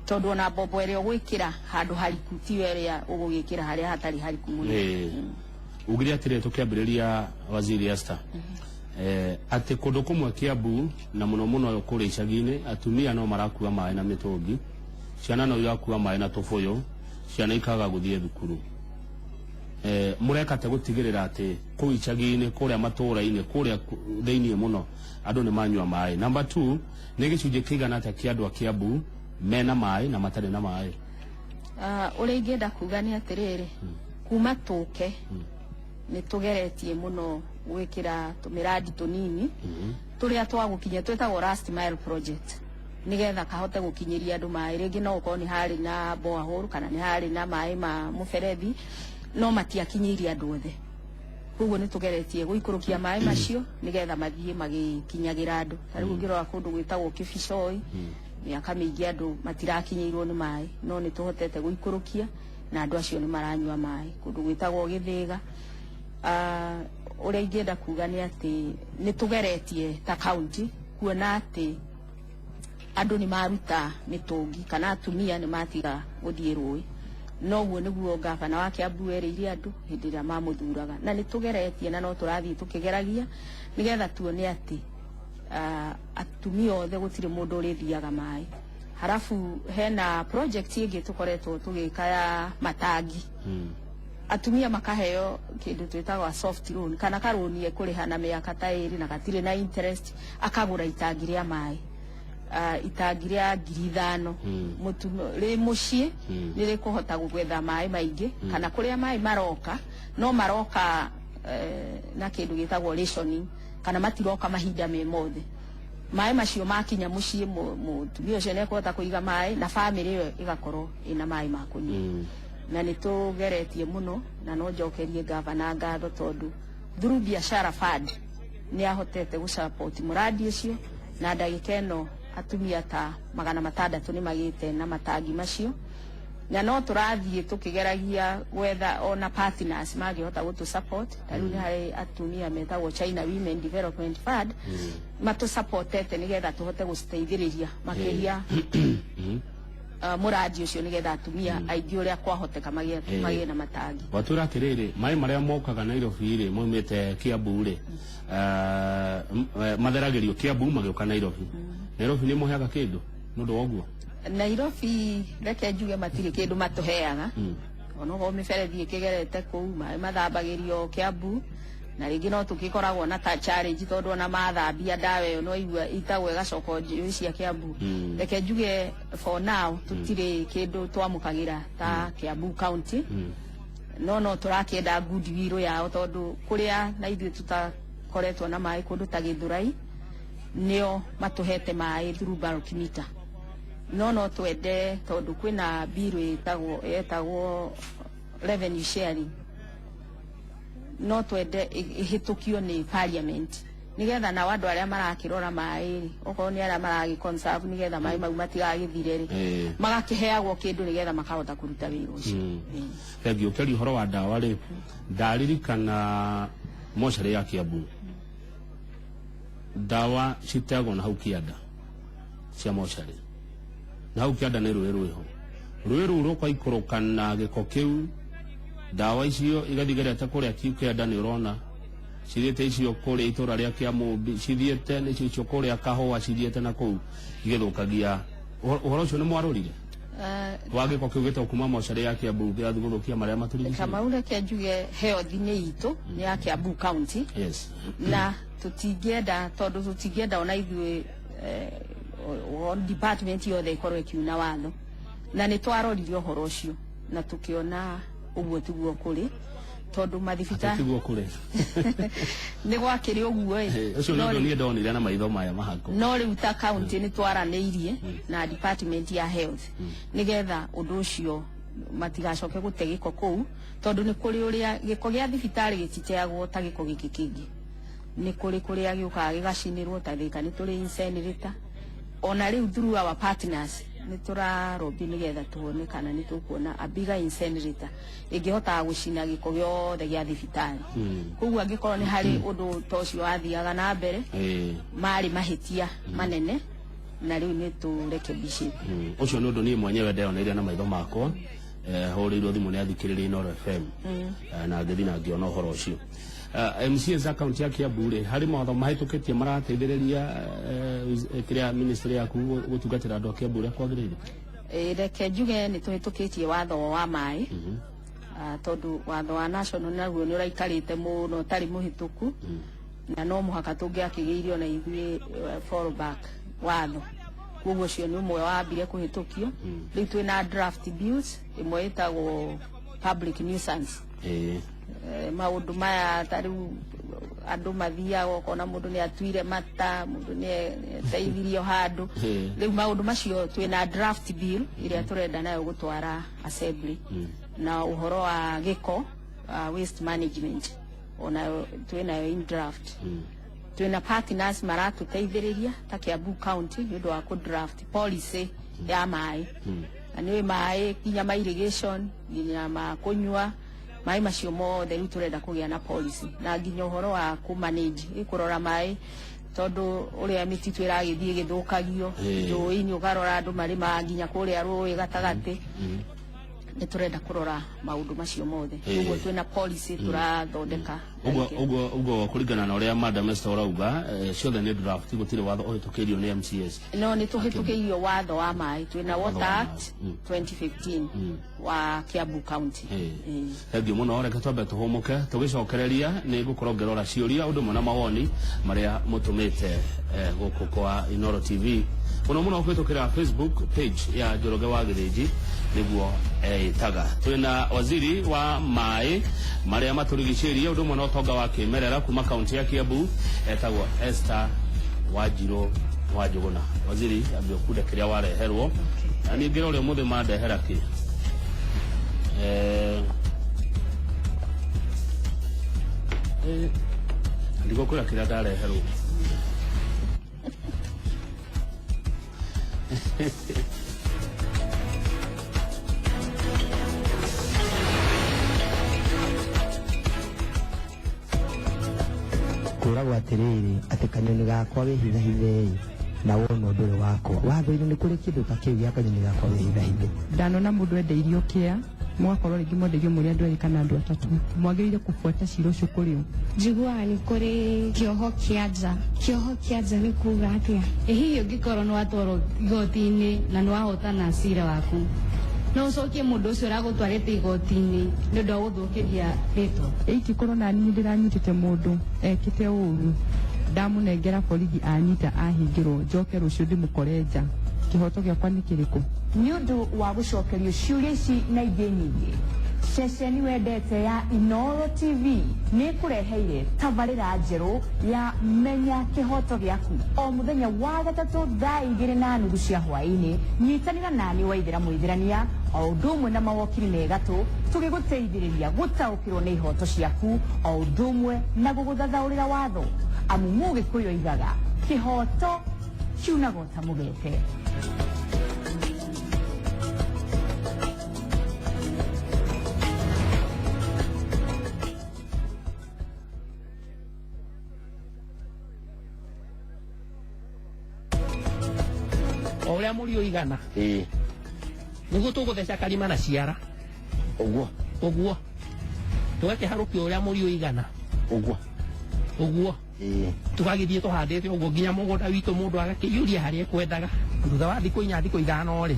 Speaker 2: tondũ ona mbombo ĩrĩa ũgwĩkĩra handũ hariku tiyo ĩrĩa ũgũgĩkĩra harĩa hatarĩ hariku mũno.
Speaker 3: Ugire atĩrĩ tũkĩambĩrĩria, Waziri Esther, atĩ kũndũ kũmwe Kiambu na mũno mũno kũrĩa icagi-inĩ, atumia no marakua maĩ na mĩtũngi, ciana no irakua maĩ na tũbũyũ, ciana ikaga gũthiĩ thukuru. Mũreka atĩa gũtigĩrĩra atĩ kũu icagi-inĩ, kũrĩa matũũra-inĩ, kũrĩa thĩiniĩ mũno, andũ nĩ manyua maĩ? Number 2, nĩ gĩcunjĩ kĩigana atĩa kĩa andũ a Kiambu mena maĩ na matarĩ na maĩ?
Speaker 2: Ũrĩa ingĩenda kuga nĩ atĩrĩrĩ, kuma tũke nĩ tũgeretie mũno gwĩkĩra tũmĩradi tũnini tũrĩa twagũkinya, twĩtagwo last mile project. Nigetha kahote gukinyiria andu maĩ. Rĩngĩ no ũkorwo nĩ harĩ na borehole kana nĩ harĩ na maĩ ma mũberethi, no matiakinyĩirie andũ othe. Koguo nĩ tũgeretie gũikũrũkia maĩ macio nĩgetha mathiĩ magĩkinyagĩra andũ. Ta rĩu ũngĩrora kũndũ gwĩtagwo Kĩbicoi, mĩaka mĩingĩ andũ matirakinyĩirwo nĩ maĩ, no nĩ tũhotete gũikũrũkia na andũ acio nĩ maranyua maĩ. Kũndũ gwĩtagwo Gĩthĩga. Ũrĩa ingĩenda kuga nĩ atĩ nĩ tũgeretie ta county kuona atĩ andũ nĩ maruta mĩtũngi kana atumia nĩ matiga gũthiĩ rũĩ. Noguo nĩguo gavana wa Kiambu erĩire andũ hĩndĩ ĩrĩa mamũthuraga, na nĩ tũgeretie na no tũrathiĩ tũkĩgeragia nĩgetha tuone atĩ atumia othe gũtirĩ mũndũ ũrĩthiaga maĩ. Harafu hena project ĩngĩ tũkoretwo tũgĩka ya matangi. Atumia makaheo kĩndũ twĩtagwo soft loan kana karũni ekũrĩha na mĩaka ta 2 na gatirĩ na interest, akagũra itangi rĩa maĩ, itangi rĩa 5,000 rĩ mũciĩ nĩ rĩkũhota gwetha maĩ maingĩ. Kana kũrĩa maĩ maroka no maroka na kĩndũ gĩtagwo rationing, kana matiroka mahinda me mothe. Maĩ macio makinya mũciĩ, mũtumia ũcio nĩ ekũhota kũiga maĩ na bamĩrĩ ĩyo ĩgakorwo ĩna maĩ ma kũnyua. Na nĩ tũgeretie mũno, na no njokerie gavana ngatho tondũ through Biashara Fund nĩ ahotete gũsupport mũradi ũcio, na ndagĩka ĩno atumia ta 600 nĩ magĩte na matangi macio. Na no tũrathiĩ tũkĩgeragia gwetha ona partners mangĩhota gũtũ support. Ta rĩu nĩ harĩ atumia metagwo China Women Development Fund matũsupportete nĩgetha tũhote gũciteithĩrĩria makĩria mũradi ũcio, nĩgetha atumia aingĩ ũrĩa kwahoteka magĩe na matangi.
Speaker 3: Watwĩra atĩrĩrĩ, maĩ marĩa mokaga Nairobi rĩ, maumĩte Kiambu rĩ, matheragĩrio Kiambu magĩũka Nairobi. Nairobi nĩ mũheaga kĩndũ nĩ ũndũ wa ũguo?
Speaker 2: Nairobi, reke njuge matirĩ kĩndũ matũheaga. Onokorwo mĩberethi ĩkĩgerete kũu, maĩ mathambagĩrio Kiambu, na rĩngĩ no tũgĩkoragwo na ta challenge tondũ ona mathambia ndawa ĩyo no igua itagwo ĩgacoka njũĩ cia Kiambu. Reke njuge for now tũtirĩ kĩndũ twamũkagĩra ta Kiambu County, no tũrakĩenda goodwill yao, tondũ kũrĩa na ithuĩ tũtakoretwo na maĩ, kũndũ ta Gĩthũrai, nĩo matũhete maĩ through bulk meter. No twende, tondũ kwĩna bill ĩtagwo revenue sharing, no twende ĩhĩtũkio nĩ parliament nigetha nao andũ arĩa marakĩrora maĩ rĩ, okorwo nĩ arĩa maragĩ conserve nĩgetha maĩ mau matigagĩthire rĩ, magakĩheagwo kĩndũ nĩgetha makahota kũruta wĩra ũcio.
Speaker 3: Thengiũ. Ũkĩaria ũhoro wa ndawa rĩ, ndaririkana mocarĩ ya Kiambu, ndawa citeagwo na hau kĩanda cia mocarĩ, na hau kĩanda nĩ rũĩ rwĩho, rũĩ rũu rũkaikũrũka na gĩko kĩu, ndawa icio igathiĩ igerete kũrĩa kĩanda, nĩ ũrona cithiĩte icio kũrĩa itũra rĩa Kĩamũmbi, cithiĩte nĩcio icio kũrĩa Kahũa, cithiĩte na kũu igĩthũkagia. Ũhoro ũcio nĩ mwarorire wa gĩko kĩu gĩtagwo kuma mocarĩ ya Kiambu gĩgathiĩ gũthũkia marĩa matũrigicĩirie?
Speaker 2: Kamau, reke njuge health nĩ itũ, nĩ ya Kiambu County. Na tũtingĩenda, tondũ tũtingĩenda ona ithuĩ department yothe ĩkorwo ĩkiuna watho. Na nĩ twarorire ũhoro ũcio na tũkĩona ũguo tiguo kũrĩ, tondũ mathibita
Speaker 3: Tiguo kũrĩ?
Speaker 2: Nĩ gwakĩrĩ ũguo ĩ.
Speaker 3: Ũcio nĩ ũndũ niĩ ndonire na maitho maya mahako.
Speaker 2: No rĩu ta county nĩ twaranĩirie na department ya health nĩgetha ũndũ ũcio matigacoke gũte gĩko kũu, tondũ nĩ kũrĩ ũrĩa gĩko gĩa thibitarĩ gĩtiteagwo ta gĩko gĩkĩ kĩngĩ. Nĩ kũrĩ kũrĩa gĩũkaga gĩgacinĩrwo. Ta Thĩka nĩ tũrĩ incinerator. Ona rĩu through our partners nĩ tũrarobĩ nĩgetha tuone kana nĩ tũkuona a bigger incinerator ĩngĩhotaga gũcina gĩko gĩothe gĩa thibitarĩ. Koguo angĩkorwo nĩ harĩ ũndũ ta ũcio wathiaga na mbere, marĩ mahĩtia manene na rĩu nĩ tũrekebicĩte.
Speaker 3: Ũcio nĩ ũndũ niĩ mwenyewe ndeyoneire na maitho makwa. Hũrĩirwo thimũ nĩ athikĩrĩria Inooro FM, na ngĩthiĩ na ngĩona ũhoro ũcio. MCAs a kaunti ya Kiambu rĩ, harĩ mawatho mahĩtũkĩtie marateithĩrĩria kĩrĩa ministry yaku gũtungatĩra andũ a Kiambu ũrĩa kwagĩrĩire?
Speaker 2: Reke njuge nĩ tũhĩtũkĩtie watho wa maĩ, tondũ watho wa national naguo nĩ ũraikarĩte mũno ũtarĩ mũhĩtũku, na no mũhaka tũngĩakĩgĩire ona ithuĩ fall back watho. Koguo ũcio nĩ ũmwe wambire kũhĩtũkio. Rĩu twĩna draft bills, ĩmwe ĩtagwo public nuisance. Maũndũ maya ta rĩu Andũ mathiaga ũkona mũndũ nĩ atuire mata, mũndũ nĩ ateithirio handũ. Rĩu maũndũ macio twĩna draft bill ĩrĩa tũrenda nayo gũtwara assembly, na ũhoro wa gĩko, waste management, onayo twĩnayo in draft. Twĩna partners maratũteithĩrĩria ta Kiambu County nĩ ũndũ wa kũ draft policy ya maĩ, na nĩ maĩ nginya ma irrigation, nginya ma kũnyua, maĩ macio mothe. Rĩu tũrenda kũgĩa na policy na nginya ũhoro wa kũ manage, kũrora maĩ, tondũ ũrĩa mĩtitũ ĩragĩthiĩ ĩgĩthũkagio, njũĩ-inĩ ũkarora andũ marĩmaga nginya kũrĩa rũĩ gatagatĩ. Nĩ tũrenda kũrora maũndũ macio mothe. Ũguo twĩna policy tũrathondeka.
Speaker 3: Ũguo kũringana na ũrĩa Madam Esther ũrauga, ciothe nĩ draft, gũtirĩ watho ũhĩtũkĩirio nĩ MCAs?
Speaker 2: No nĩ tũhĩtũkĩirio watho wa maĩ, twĩna
Speaker 3: Watho
Speaker 2: Water
Speaker 3: wa
Speaker 2: Act 2015 wa Kiambu County.
Speaker 3: Thengiũ mũno. Reke twambe tũhũmũke, tũgĩcokereria nĩ ngũkorwo ngĩrora ciũria ũndũ ũmwe na mawoni marĩa mũtũmĩte gũkũ kwa Inoro TV, mũno mũno kũhĩtũkĩra Facebook page ya Njoroge wa Gĩthĩnji nĩguo ĩtaga. Twĩna waziri wa maĩ marĩa matũrigicĩirie ũndũ ũmwe na ũtonga wa kĩmerera kuma kaunti ya Kiambu, etagwo Esther Wanjirũ wa Njũgũna. Waziri, ambia ũkunde kĩrĩa wareherwo na niĩ ngĩrore ũmũthĩ mandehera kĩ. Ndigũkwĩra kĩrĩa ndareherwo.
Speaker 4: Kwĩragwo atĩrĩrĩ, atĩ kanyoni gakwa wĩhithahithe na wona ũndũ ũrĩ wakwa watho-inĩ, nĩ kũrĩ kĩndũ ta kĩu gĩa kanyoni gakwa wĩhithahithe?
Speaker 5: Ndanona mũndũ endeirio kĩa mũgakorwo rĩngĩ mwendeirio mũrĩ andũ erĩ kana andũ atatũ, mwagĩrĩire kũbuata cira ũcio kũrĩ ũ?
Speaker 6: Njiguaga nĩ kũrĩ kĩoho kĩa nja. Kĩoho kĩa nja nĩ kuga atĩa?
Speaker 7: Ĩ hihi ũngĩkorwo nĩ watwarwo igoti-inĩ na nĩ wahotana cira waku, no ũcokie mũndũ ũcio ũragũtwarĩte igoti-inĩ nĩ ũndũ wa gũthũkĩria rĩtwa?
Speaker 5: Ĩingĩkorwo nani ndĩranyitĩte mũndũ ekĩte ũru, ndamũnengera borithi, anyita ahingĩrwo, njoke rũciũ ndĩmũkore nja, kĩhoto gĩakwa nĩ kĩrĩkũ?
Speaker 8: Nĩ ũndũ wa gũcokerio ciũria ici na ingĩ nyingĩ, ceceni wendete ya Inoro TV nĩ ĩkũreheire tabarĩra njerũ ya Menya Kĩhoto Gĩaku o mũthenya wa gatatũ 2:30 cia hwaĩ-inĩ. Nyitanĩra nani Waithĩra Mũithĩrania o ũndũ ũmwe na mawokiri megatũ, tũgĩgũteithĩrĩria gũtaũkĩrwo nĩ ihoto ciaku o ũndũ ũmwe na gũgũthathaũrĩra watho, amu Mũgĩkũyũ oigaga kĩhoto kiunagwo ta mũgete.
Speaker 9: O ũrĩa mũri ũigana nĩguo tũgũtheca karima na ciara.
Speaker 1: Ũguo.
Speaker 9: Ũguo tũgakĩharũkia ũrĩa mũri ũigana.
Speaker 1: Ũguo.
Speaker 9: Ũguo tũgagĩthiĩ tũhandĩte ũguo nginya mũgũnda witũ, mũndũ agakĩiyũria harĩa ekwendaga. Thutha wa thikũ 4, thikũ 5 rĩ,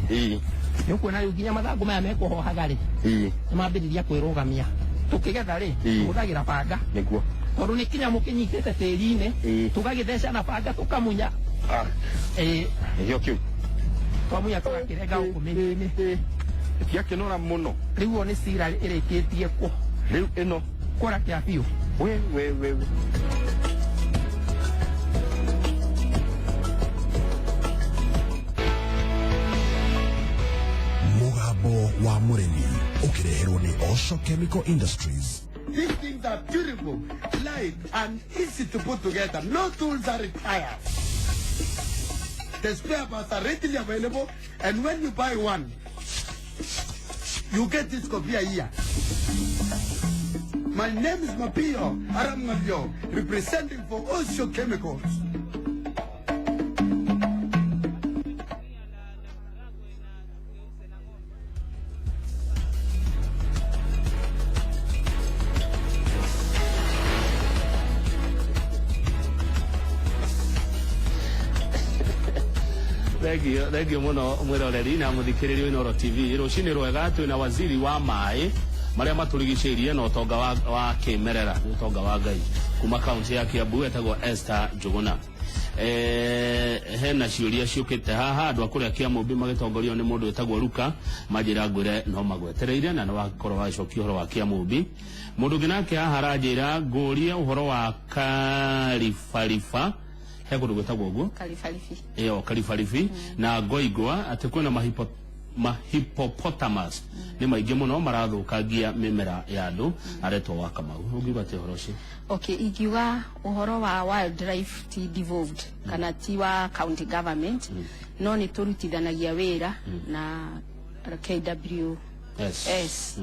Speaker 9: nĩ ũkuona rĩu nginya mathangũ maya mekũhohaga rĩ, nĩ mambĩrĩria kwĩrũgamia. Tũkĩgetha rĩ, tũhũthagĩra banga, tondũ nĩ kĩnyamũ kĩnyitĩte tĩri-inĩ, tũgagĩtheca na banga tũkamunya.
Speaker 1: Nĩkĩo kĩu.
Speaker 9: Twamunya tũgakĩrenga gũkũ mĩri-inĩ.
Speaker 1: Tiakĩnora mũno.
Speaker 9: Rĩu o nĩ cira ĩrĩkĩtie kũ
Speaker 1: Rĩu ĩno
Speaker 9: kũra kĩa biũ.
Speaker 1: We we we we.
Speaker 10: Mũgambo wa mũrĩmi ũkĩreherwo nĩ Osho Chemical Industries.
Speaker 11: These things are beautiful, light, and easy to put together. No tools are required. The spare parts are readily available, and when you buy one, you get this copy here. My name is Mapio Aramngabio, representing for Osho Chemicals.
Speaker 3: Thengio, thengio muno mwiroreri na muthikiriria wa Inoro TV. Rucini rwega. Twina waziri wa maĩ marĩa matũrigicĩirie na ũtonga wa kĩmerera, nĩ ũtonga wa Ngai, kuma kaunti ya Kiambu, etagwo Esther Njũgũna. Hena ciũria ciũkĩte haha andũ a kũrĩa Kĩamũmbi magĩtongorio nĩ mũndũ wĩtagwo Ruka manjĩra ngwĩre no magwetereire na nĩ wakorwo wagĩcokia ũhoro wa Kĩamũmbi. Mũndũ ũngĩ nake haha aranjĩra ngũrie ũhoro wa Karibariba, he kũndũ gwĩtagwo ũguo
Speaker 2: Karibaribi.
Speaker 3: Ĩyo Karibaribi na Ngoingwa atĩ kwĩna mahippopotamus nĩ maingĩ mũno marathũkangia mĩmera ya andũ, aretwo wa Kamau. Ũngiuga atĩ ũhoro ũcio?
Speaker 2: Okay, ingiuga ũhoro wa wildlife ti devolved kana ti wa county government, no nĩ tũrutithanagia wĩra na KWS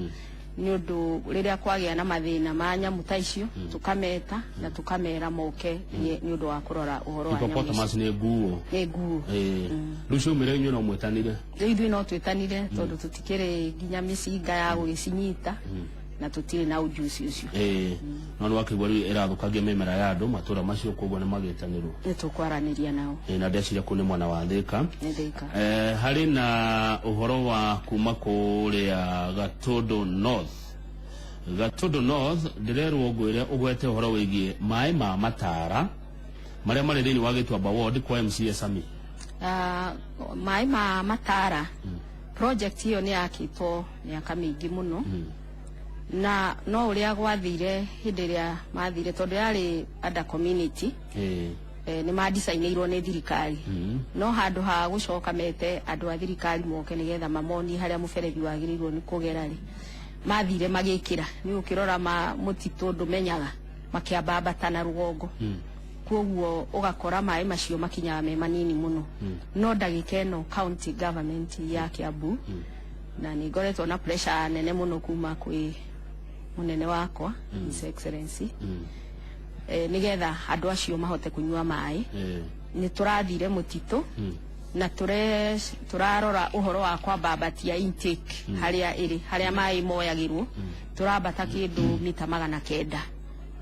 Speaker 2: nĩ ũndũ rĩrĩa kwagĩa na mathĩna ma nyamũ ta icio, tũkameta na tũkamera moke nĩ ũndũ wa kũrora ũhoro wa nyamũ icio.
Speaker 3: Hippopotamus nĩ nguo.
Speaker 2: Nĩ nguo.
Speaker 3: Rĩu ciaumĩra inyuĩ no mwĩtanire?
Speaker 2: Rĩu ithuĩ no twĩtanire tondũ tũtikĩrĩ nginya mĩcinga ya gũgĩcinyita na tũtirĩ na ujuzi ũcio.
Speaker 3: No nĩ wakĩigua rĩu ĩrathũkangia mĩmera ya andũ matũra macio, koguo nĩ magĩtanĩrwo.
Speaker 2: Nĩ tũkwaranĩria nao.
Speaker 3: Na ndeciria kũu nĩ mwena wa Thĩka.
Speaker 2: Nĩ Thĩka.
Speaker 3: Harĩ na ũhoro wa kuma kũrĩa Gatũndũ North. Gatũndũ North ndĩrerwo ngwĩre ũgwete ũhoro wĩgiĩ maĩ ma Matara marĩa marĩ thĩinĩ wa Gĩtuamba ward kwa MCA Sami.
Speaker 2: Maĩ ma Matara, project ĩyo nĩ yakĩtwo mĩaka mĩingĩ mũno, na no ũrĩa gwathire hĩndĩ ĩrĩa mathire, tondũ yarĩ under community, nĩ mandicainĩirwo nĩ thirikari, no handũ ha gũcoka mete andũ a thirikari moke nĩgetha mamonie harĩa mũberethi wagĩrĩirwo nĩ kũgera rĩ, mathire magĩkĩra nĩ ũkĩrora ma mũtitũ ndũmenyaga, makĩambambata na rũgongo, koguo ũgakora maĩ macio makinyaga me manini mũno. No ndagĩka ĩno county government ya Kiambu, na nĩ ngoretwo na pressure nene mũno kuma kwĩ mũnene wakwa, His Excellency, nĩgetha andũ acio mahote kũnyua maĩ, nĩ tũrathire mũtitũ na tũrarora ũhoro wa kwambambatia intake harĩa ĩrĩ, harĩa maĩ moyagĩrwo, tũrambata kĩndũ mita 900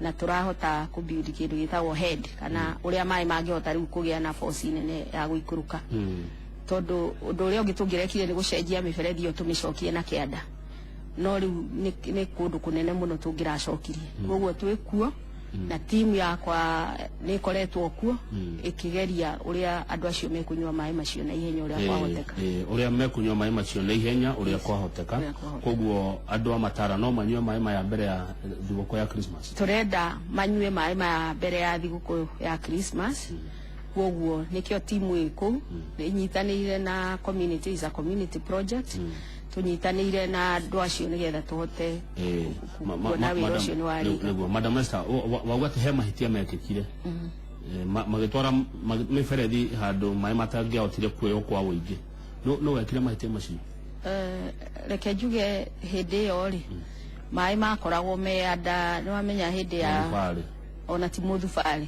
Speaker 2: na tũrahota kũbuild kĩndũ gĩtagwo head kana ũrĩa maĩ mangĩhota rĩu kũgĩa na force nene ya gũikũrũka, tondũ ũndũ ũrĩa ũngĩ tũngĩrekire nĩ gũcenjia mĩberethi ĩyo tũmĩcokie na kĩanda, no rĩu nĩ kũndũ kũnene mũno tũngĩracokirie. Koguo twĩ kuo na timu yakwa nĩ ĩkoretwo kuo ĩkĩgeria ũrĩa andũ acio mekũnyua maĩ macio na ihenya ũrĩa kwahoteka.
Speaker 3: Ũrĩa mekũnyua maĩ macio na ihenya ũrĩa kwahoteka.
Speaker 2: Ũrĩa kwahoteka.
Speaker 3: Koguo andũ a Matara no manyue maĩ maya mbere ya thigũkũ ya Christmas?
Speaker 2: Tũrenda manyue maĩ maya mbere ya thigũkũ ya Christmas, koguo nĩkĩo timu ĩ kũu ĩnyitanĩire na community, is a community project, tũnyitanĩire na andũ acio nĩgetha tũhote kuona wĩra ũcio nĩ warĩka.
Speaker 3: Nĩguo Madam Esther, wauga atĩ he mahĩtia mekĩkire, magĩtwara mĩberethi handũ maĩ matangĩahotire kuoywo kwa ũingĩ. Nũ wekire mahĩtia macio?
Speaker 2: Reke njuge hĩndĩ ĩyo rĩ, maĩ makoragwo me anda, nĩ wamenya hĩndĩ ya
Speaker 3: Mũthubarĩ.
Speaker 2: Ona ti mũthubarĩ,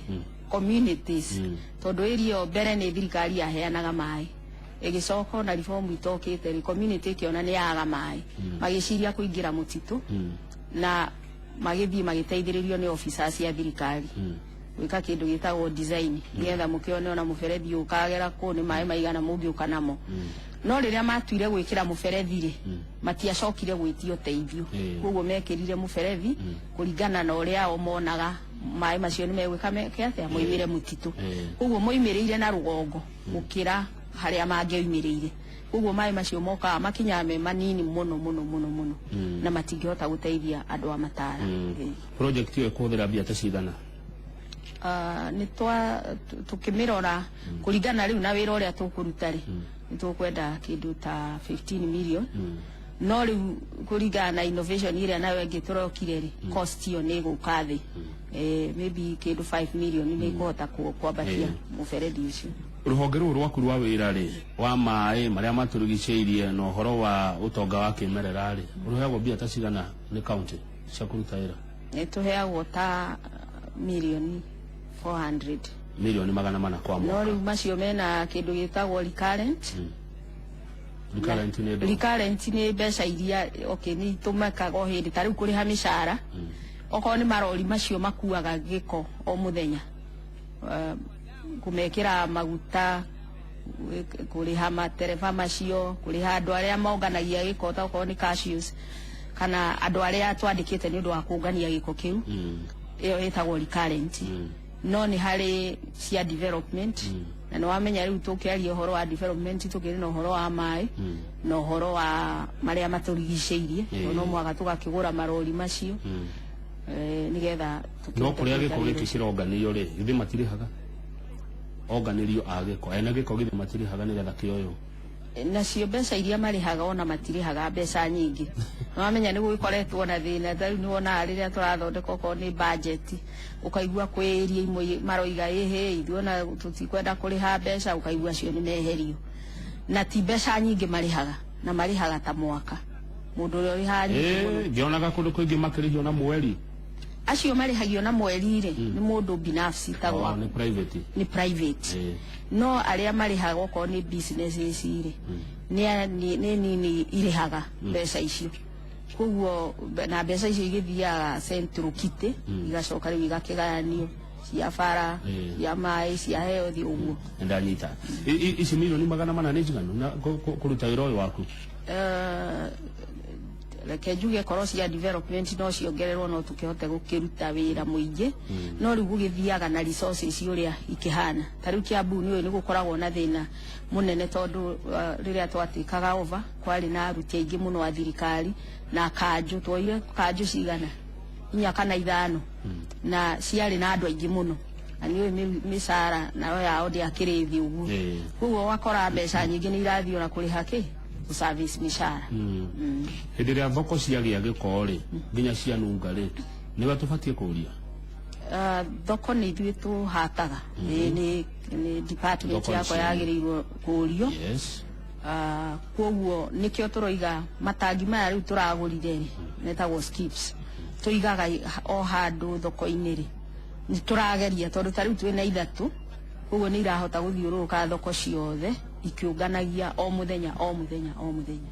Speaker 2: communities, tondũ area ĩyo mbere nĩ thirikari yaheanaga maĩ, ĩgĩcoka ona reform itokĩte rĩ, community ĩkĩona nĩ yaga maĩ, magĩciria kũingĩra mũtitũ na magĩthiĩ magĩteithĩrĩrio nĩ officers cia thirikari gwĩka kĩndũ gĩtagwo design nĩgetha mũkĩone ona mũberethi ũkagera kũu nĩ maĩ maigana mũngĩũka namo. No rĩrĩa matuire gwĩkĩra mũberethi rĩ, matiacokire gwĩtio ũteithio, koguo mekĩrire mũberethi kũringana na ũrĩa o monaga maĩ macio nĩ megwĩka meke atĩa moimĩre mũtitũ, koguo moimĩrĩire na rũgongo gũkĩra harĩa mangĩoimĩrĩire, koguo maĩ macio mokaga makinyaga me manini mũno mũno mũno mũno na matingĩhota gũteithia andũ a Matara.
Speaker 3: Project ĩyo ĩkũhũthĩra mbia ta cigana?
Speaker 2: Nĩ twa tukĩmĩrora kũringana rĩu na wĩra ũrĩa tũkũruta rĩ, nĩ tũkwenda kĩndũ ta 15 million, no rĩu kũringana na innovation ĩrĩa nayo ĩngĩ tũrokire rĩ, cost ĩyo nĩ ĩgũka thĩ, maybe kĩndũ 5 million nĩ ĩkũhota kwambatia mũberethi ũcio.
Speaker 3: Rũhonge rũrũ rwaku rwa wĩra rĩ, wa maĩ marĩa matũrigicĩirie na ũhoro wa ũtonga wa kĩmerera rĩ, ũrĩheagwo mbia ta cigana nĩ county cia kũruta wĩra?
Speaker 2: Nĩ tũheagwo ta mirioni 400.
Speaker 3: Mirioni 400 kwa
Speaker 2: No
Speaker 3: mwaka?
Speaker 2: rĩu macio mena kĩndũ gĩtagwo recurrent.
Speaker 3: Recurrent nĩ ndũ?
Speaker 2: Recurrent nĩ mbeca iria, okay, nĩ itũmĩkaga o hĩndĩ, ta rĩu kũrĩha mĩcara, okorwo nĩ marori macio makuaga gĩko o mũthenya, kũmekĩra maguta, kũrĩha matereba macio, kũrĩha andũ arĩa monganagia gĩko, ta okorwo nĩ cashews kana andũ arĩa twandĩkĩte nĩ ũndũ wa kũngania gĩko kĩu, ĩyo ĩtagwo recurrent. No nĩ harĩ cia development, na nĩ wamenya rĩu tũkĩaria ũhoro wa development tũkĩrĩ na ũhoro wa maĩ na ũhoro wa marĩa matũrigicĩirie. No mwaka tũgakĩgũra marori macio nĩgetha
Speaker 3: no
Speaker 2: tũkĩhote
Speaker 3: kũrĩa
Speaker 2: kũruta
Speaker 3: gĩko
Speaker 2: wĩra
Speaker 3: gĩkĩ
Speaker 2: ũcio.
Speaker 3: Kĩronganio rĩ, githĩ matirĩhaga onganĩrio a gĩko ene gĩko, githĩ matirĩhaga nĩgetha kĩoywo?
Speaker 2: Nacio mbeca iria marĩhaga ona matirĩhaga mbeca nyingĩ. Nĩwamenya nĩ gũgĩkoretwo na thĩna, ta rĩu nĩwonaga rĩrĩa tũrathondeka okorwo nĩ budget, ũkaigua kwĩ area imwe maroiga ĩhĩ, ithuĩ ona tũtikwenda kũrĩha mbeca, ũkaigua acio nĩ meherio, na ti mbeca nyingĩ marĩhaga, na marĩhaga ta mwaka mũndũ ũrĩa ũrĩhaga nyingĩ mũno.
Speaker 3: Ngĩonaga kũndũ kũingĩ makĩrĩhio na mweri.
Speaker 2: Acio marĩhagio na mweri rĩ, nĩ mũndũ binafsi ta
Speaker 3: Oh,
Speaker 2: gwaku.
Speaker 3: Nĩ private.
Speaker 2: Nĩ private. No arĩa marĩhaga okorwo nĩ businesses rĩ, nĩ nini irĩhaga mbeca icio. Koguo na mbeca icio igĩthiaga central kitty, igacoka rĩu igakĩgayanio cia bara, cia maĩ, cia health, ũguo.
Speaker 3: Ndanyita. Ici milioni 400 nĩ njiganu na kũruta wĩra ũyũ waku?
Speaker 2: Reke njuge korwo cia development no ciongererwo, no tũkĩhote gũkĩruta wĩra mũingĩ, no rĩu gũgĩthiaga na resources ũrĩa ikĩhana. Ta rĩu Kiambu nĩ ũĩ nĩ gũkoragwo na thĩna mũnene, tondũ rĩrĩa twatĩkaga over kwarĩ na aruti aingĩ mũno a thirikari na kanjũ, tuoire kanjũ cigana inya kana ithano na ciarĩ na andũ aingĩ mũno, na nĩ ũĩ mĩcara nayo yao ndĩakĩrĩ thĩ ũguo. Koguo ũgakora mbeca nyingĩ nĩ irathiĩ ona kũrĩha kĩ service mĩcara.
Speaker 3: Hĩndĩ ĩrĩa thoko ciagĩa gĩko rĩ, nginya cianunga rĩ, nĩwe tũbatiĩ kũria?
Speaker 2: Thoko nĩ ithuĩ tũhataga. Nĩ department
Speaker 3: Thoko nĩ
Speaker 2: yakwa
Speaker 3: cianyu.
Speaker 2: Yagĩrĩirwo kũrio. Koguo nĩkĩo tũroiga matangi maya rĩu tũragũrire rĩ, metagwo skips, tũigaga o handũ thoko-inĩ rĩ, nĩ tũrageria, tondũ ta rĩu twĩna ithatũ, koguo nĩ irahota gũthiũrũrũka thoko ciothe ikĩũnganagia o mũthenya, o mũthenya, o mũthenya.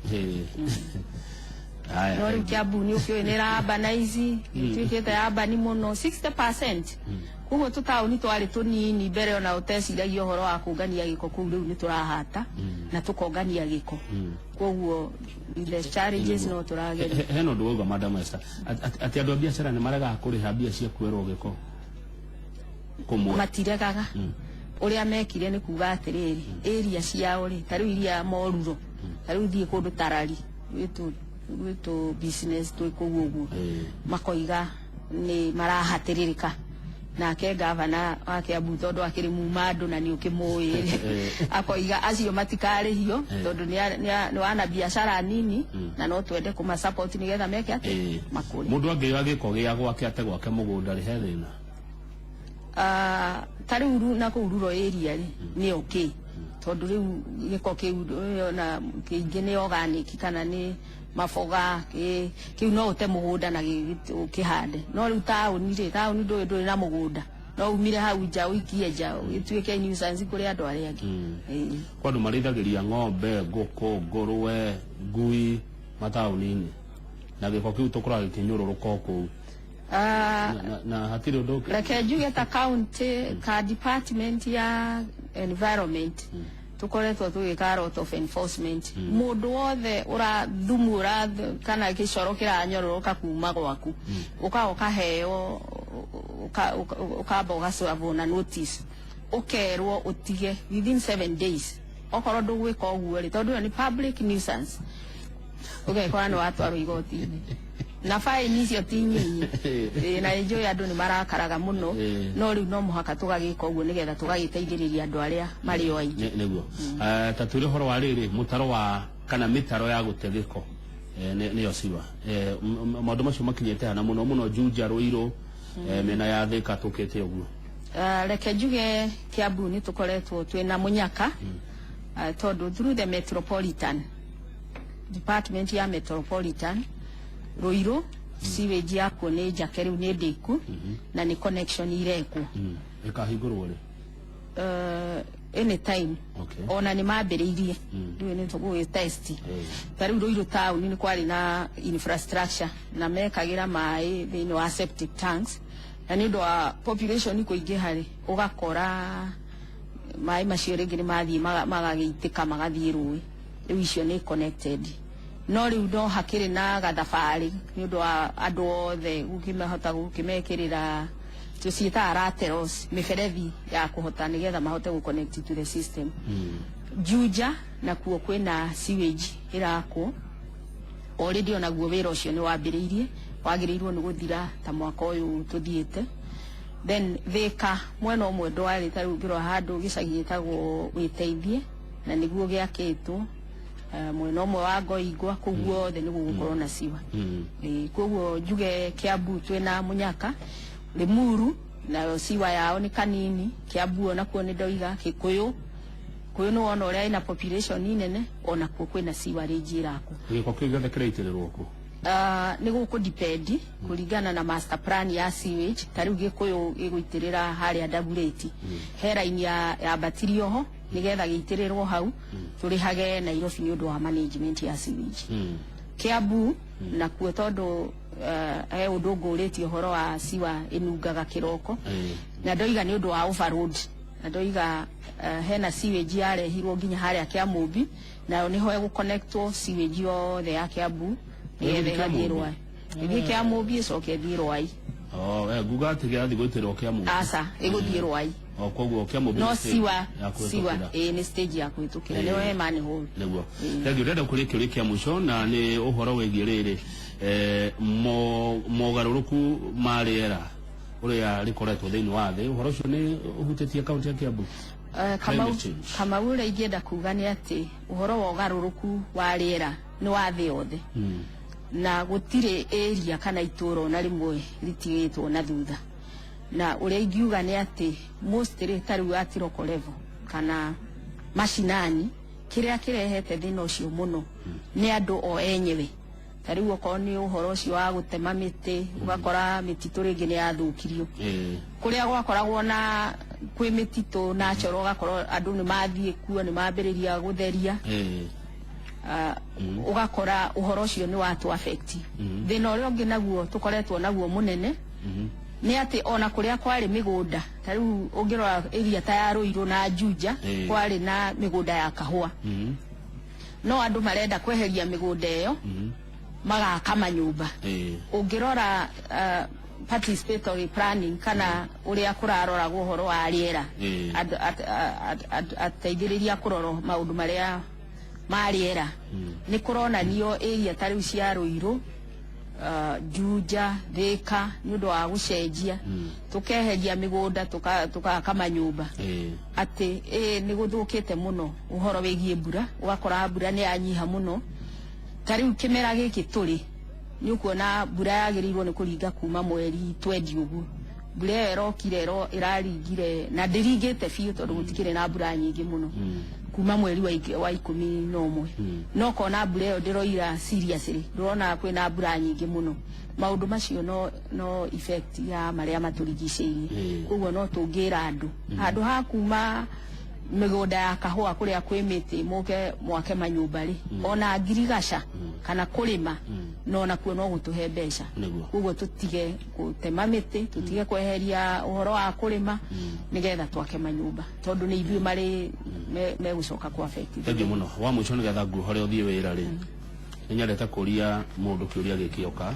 Speaker 3: Haya.
Speaker 2: No rĩu Kiambu nĩ ũkĩũĩ nĩ ĩra-urbanize, ĩtuĩkĩte ya urban mũno 60%. Koguo tũtaũni twarĩ tũnini mbere ona ũteciragia ũhoro wa kũngania gĩko kũu, rĩu nĩ tũrahata na tũkongania gĩko. Koguo the challenges no tũrageria.
Speaker 3: Hena ũndũ wauga, Madam Esther, atĩ andũ a biacara nĩ maregaga kũrĩha mbia cia kwerwo gĩko kũmwe.
Speaker 2: Matiregaga. Ũrĩa mekire nĩ kuga atĩrĩrĩ, area ciao rĩ, ta rĩu iria moruro, ta rĩu thiĩ kũndũ tarari gwĩtũ business twĩ kũu ũguo, makoiga nĩ marahatĩrĩrĩka. Nake gavana wa Kiambu, tondũ akĩrĩ muma andũ na nĩ ũkĩmũĩ, akoiga acio matikarĩhio, tondũ nĩ wana biacara nini na no twende kũma support nĩgetha meke atĩ makũre.
Speaker 3: Mũndũ angĩoya gĩko gĩa gwake ate gwake mũgũnda rĩ, he thĩna?
Speaker 2: Ta rĩu na kũu rural area rĩ, nĩ okay, tondũ rĩu gĩko kĩu ona kĩingĩ nĩ organic kana nĩ maboga, kĩu no ũte mũgũnda na ũkĩhande. No rĩu taũni rĩ, taũni ndũrĩ na mũgũnda, no umire hau nja ũikie nja ĩtuĩke nuisance kũrĩ andũ arĩa angĩ.
Speaker 3: Kwa andũ marĩithagĩria ng'ombe, ngũkũ, ngũrwe, ngui mataũni-inĩ, na gĩko kĩu tũkoraga gĩkĩnyũrũrũka o kũu, na hatirĩ ũndũ
Speaker 2: Reke njuge ta county ka department ya environment tukoretwo tũgĩka a lot of enforcement. Mũndũ wothe ũra thumu ũra kana gĩcoro kĩranyororoka kuma gwaku, ũka ũkaheo, ũkamba ũgaservwo na notice, ũkerwo ũtige within 7 days. Okorwo ndũgwĩka ũguo rĩ, tondũ ĩyo nĩ public nuisance, ũgekora nĩ watwarwo igoti-inĩ na faini icio ti nyinyi. Ĩĩ, na nĩnjũĩ andũ nĩ marakaraga mũno, no rĩu no mũhaka tũgagĩka ũguo nĩgetha tũgagĩteithĩrĩria andũ arĩa marĩ o aingĩ.
Speaker 3: Nĩguo. Ta twĩre ũhoro wa rĩrĩ mũtaro wa kana mĩtaro ya gũte gĩko, nĩyo siwa. Maũndũ macio makinyĩte hana mũno mũno Juja, Ruiru, mĩena ya Thika tũkĩte ũguo?
Speaker 2: Reke njuge Kiambu nĩ tũkoretwo twĩna mũnyaka, tondũ through the metropolitan department ya metropolitan, Ruiru sewage yakuo nĩ njake rĩu, nĩ ndĩku na nĩ connection irekwo.
Speaker 3: Ĩkahingũrwo rĩ?
Speaker 2: Anytime. Ona nĩ mambĩrĩirie rĩu nĩ tũgũgĩ test. Ta rĩu Ruiru town nĩ kwarĩ na infrastructure na mekagĩra maĩ thĩinĩ wa septic tanks, na nĩ ũndũ wa population kũingĩha rĩ, ũgakora maĩ macio rĩngĩ nĩ mathiĩ magagĩitĩka magathiĩ rũĩ. Rĩu icio nĩ connected, no rĩu no hakĩrĩ na gathabarĩ nĩ ũndũ wa andũ othe gũkĩmahota gũkĩmekĩrĩra Tũciĩtaga laterals, mĩberethi ya kũhota nĩgetha mahote gũ connect to the system. Juja nakuo kwĩna sewage ĩrakwo already, onaguo wĩra ũcio nĩ wambĩrĩirie, wagĩrĩirwo nĩ gũthira ta mwaka ũyũ tũthiĩte. Then Thika mwena ũmwe ndwarĩ, ta rĩu ngĩrora handũ gĩcagi gĩtagwo Wĩteithie na nĩguo gĩakĩtwo, mwena ũmwe wa Ngoingwa, kũu guothe nĩ gũgũkorwo na sewer. Koguo njuge Kiambu twĩna Munyaka, Limuru nayo sewer yao nĩ kanini, Kiambu onakuo nĩ ndoiga, Kikuyu Kikuyu nĩ wona ũrĩa ĩna population nene, onakuo kwĩna sewerage ĩrakwo.
Speaker 3: Gĩko kĩu gĩothe kĩraitĩrĩrwo kũ?
Speaker 2: Nĩ gũkũ depend kũringana na master plan ya sewage. Ta rĩu Gĩkũyũ gĩgũitĩrĩra harĩa Dagoretti, he raini ya yambatirio ho nĩgetha gĩitĩrĩrwo hau, tũrĩhage Nairobi nĩ ũndũ wa management ya sewage. Kiambu nakuo tondũ he ũndũ ngũrĩtie ũhoro wa sewer ĩnungaga kĩroko, na ndoiga nĩ ũndũ wa overload, na ndoiga hena sewage yarehirwo nginya harĩa Kĩamũmbi, nayo nĩho ĩgũconnectwo sewage yothe ya Kiambu nĩgetha
Speaker 3: Ĩgũthiĩ
Speaker 2: ĩgathiĩ
Speaker 3: Kĩamũmbi?
Speaker 2: Rwai, ĩthiĩ Kĩamũmbi, ĩcoke ĩthiĩ Rwai.
Speaker 3: Oh, nguga atĩ kĩrathiĩ gwĩtĩrwo Kĩamũmbi.
Speaker 2: Aca, ĩgũthiĩ Rwai.
Speaker 3: O koguo Kĩamũmbi
Speaker 2: no
Speaker 3: nĩ stage
Speaker 2: siwa
Speaker 3: ya
Speaker 2: siwa
Speaker 3: kũhĩtũkĩra.
Speaker 2: Ĩĩ, nĩ stage ya kũhĩtũkĩra, nĩyo he manhole.
Speaker 3: Nĩguo, thengiũ. Ndĩrenda kũria kĩũria kĩa mũico na nĩ ũhoro wĩgiĩ rĩrĩ, mogarũrũku ma rĩera ũrĩa rĩkoretwo thĩinĩ wa thĩ, ũhoro ũcio nĩ ũhutĩtie kaunti ya Kiambu?
Speaker 2: Kamau,
Speaker 3: Climate change.
Speaker 2: Kamau, ũrĩa ingĩenda kuga nĩ atĩ ũhoro wa ũgarũrũku wa rĩera nĩ wa thĩ yothe, na gũtirĩ area kana itũũra ona rĩmwe rĩtigĩtwo na thutha. Na ũrĩa ingiuga nĩ atĩ mostly ta rĩu at local level kana mashinani, kĩrĩa kĩrehete thĩna ũcio mũno nĩ andũ o enyewe. Ta rĩu okorwo nĩ ũhoro ũcio wa gũtema mĩtĩ, ũgakora mĩtitũ rĩngĩ nĩ yathũkirio, kũrĩa gwakoragwo na kwĩ mĩtitũ natural, ũgakora andũ nĩ mathiĩ kuo, nĩ mambĩrĩria gũtheria. Ũgakora ũhoro ũcio nĩ watu affect. Thĩna ũrĩa ũngĩ naguo tũkoretwo naguo mũnene nĩ atĩ ona kũrĩa kwarĩ mĩgũnda, ta rĩu ũngĩrora area ta ya Ruiru na Juja, kwarĩ na mĩgũnda ya kahũa, no andũ marenda kweheria mĩgũnda ĩyo magaka manyũmba. Ũngĩrora participatory planning kana ũrĩa kũraroragwo ũhoro wa rĩera, ateithĩrĩria kũrora maũndũ marĩa ma rĩera, nĩ kũronanio area ta rĩu cia Ruiru, Juja, Thika, nĩ ũndũ wa gũcenjia tũkeheria mĩgũnda tũgaka manyũmba, atĩ nĩ gũthũkĩte mũno ũhoro wĩgiĩ mbura. Ũgakora mbura nĩ yanyiha mũno. Ta rĩu kĩmera gĩkĩ tũrĩ, nĩ ũkuona mbura yagĩrĩirwo nĩ kũringa kuma mweri 20 ũguo, mbura ĩyo ĩrokire ĩraringire na ndĩringĩte biũ tondũ gũtikĩrĩ na mbura nyingĩ mũno kuma mweri wa 11, no kona mbura ĩyo ndĩroira seriously, ndĩrona kwĩna mbura nyingĩ mũno. Maũndũ macio no effect ya marĩa matũrigicĩirie. Koguo no tũngĩra andũ, handũ ha kuma mĩgũnda ya kahũa kũrĩa kwĩ mĩtĩ mũke mwake manyũmba rĩ, ona ngirigaca kana kũrĩma no nakuo no gũtũhe mbeca. Koguo tũtige gũtema mĩtĩ, tũtige kweheria ũhoro wa kũrĩma nĩgetha twake manyũmba, tondũ nĩ ithuĩ marĩ megũcoka ku affect.
Speaker 3: Thengiũ mũno. Wa mũico, nĩgetha nguohore ũthiĩ wĩra rĩ, nĩ nyendete kũria mũndũ kĩũria gĩkĩoka.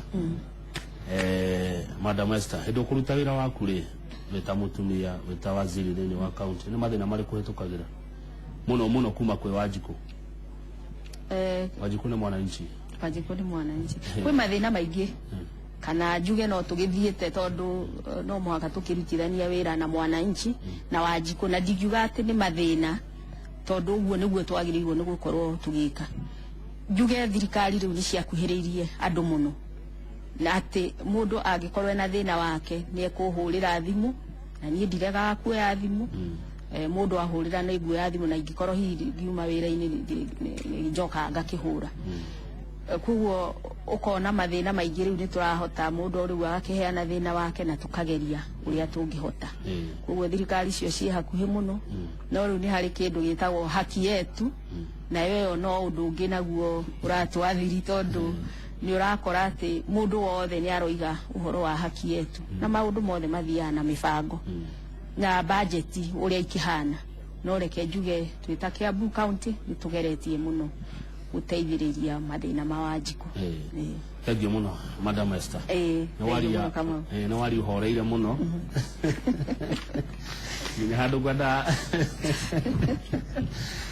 Speaker 3: Madam Esther, hĩndĩ ũkũruta wĩra waku rĩ, wĩ ta mũtumia, wĩ ta waziri thĩinĩ wa kaunti, nĩ mathĩna marĩkũ ũhĩtũkagĩra mũno mũno kuma kwĩ Wanjikũ? Wanjikũ nĩ mwananchi.
Speaker 2: Wanjikũ nĩ mwananchi. Kwĩ mathĩna maingĩ, kana njuge no tũgĩthiĩte, tondũ no mũhaka tũkĩrutithania wĩra na mwananchi na Wanjikũ, na ndingiuga atĩ nĩ mathĩna, tondũ ũguo nĩguo twagĩrĩirwo nĩ gũkorwo tũgĩka. Njuge thirikari rĩu nĩ ciakuhĩrĩirie andũ mũno, na atĩ mũndũ angĩkorwo ena thĩna wake nĩ ekũhũrĩra thimũ, na niĩ ndiregaga kuoya thimũ. Mũndũ ahũrĩra nĩ nguoya thimũ, na ingĩkorwo hihi ngiuma wĩra-inĩ nĩ njokaga ngakĩhũra. Koguo ũkona mathĩna maingĩ rĩu nĩ tũrahota, mũndũ rĩu agakĩheana thĩna wake na tũkageria ũrĩa tũngĩhota. Koguo thirikari icio ciĩ hakuhĩ mũno. No rĩu nĩ harĩ kĩndũ gĩtagwo Haki Yetu, nayo ĩyo no ũndũ ũngĩ naguo ũratwathiri, tondũ nĩ ũrakora atĩ mũndũ wothe nĩ aroiga ũhoro wa Haki Yetu, na maũndũ mothe mathiaga na mĩbango na bajeti ũrĩa ikĩhana. No reke njuge twĩ ta Kiambu County nĩ tũgeretie mũno. Gũteithĩrĩria mathĩna ma Wanjikũ.
Speaker 3: Thank you mũno, Madam Esther.
Speaker 2: Ĩĩ,
Speaker 3: Nĩ waria
Speaker 2: thank you mũno, Kamau.
Speaker 3: Nĩ waria ũhoreire mũno nginya handũ ngwenda.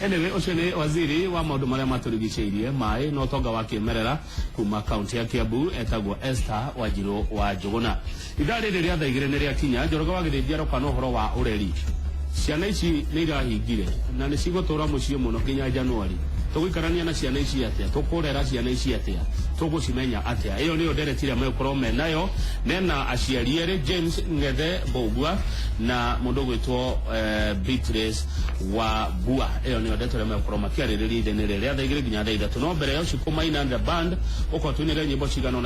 Speaker 3: Anyway, ũcio nĩ waziri wa maũndũ marĩa matũrigicĩirie, maĩ na ũtonga wa kĩmerera kuma kaunti ya Kiambu, etagwo Esther Wanjirũ wa Njũgũna. Ithaa rĩrĩ rĩa thaa 2 nĩ rĩakinya. Njoroge wa Gĩthĩnji aroka na ũhoro wa ũreri. Ciana ici nĩ irahingire na nĩ cigũtũra mũciĩ mũno nginya Januari. Tũgũikarania na ciana ici atĩa? Tũkũrera ciana ici atĩa? Tũgũcimenya atĩa? Ĩyo nĩyo ndereti ĩrĩa megũkorwo menayo mena aciari erĩ, James Ng'ethe Mbũgua na mũndũ ũgwĩtwo Beatrice wa Bua. Ĩyo nĩyo ndeto ĩrĩa megũkorwo makĩarĩrĩria ithenya rĩrĩ rĩa thaa 2 nginya thaa 3. No mbere ya ũcio, Maina and the band ũkorwo tũinĩre nyĩmbo cigana ũna.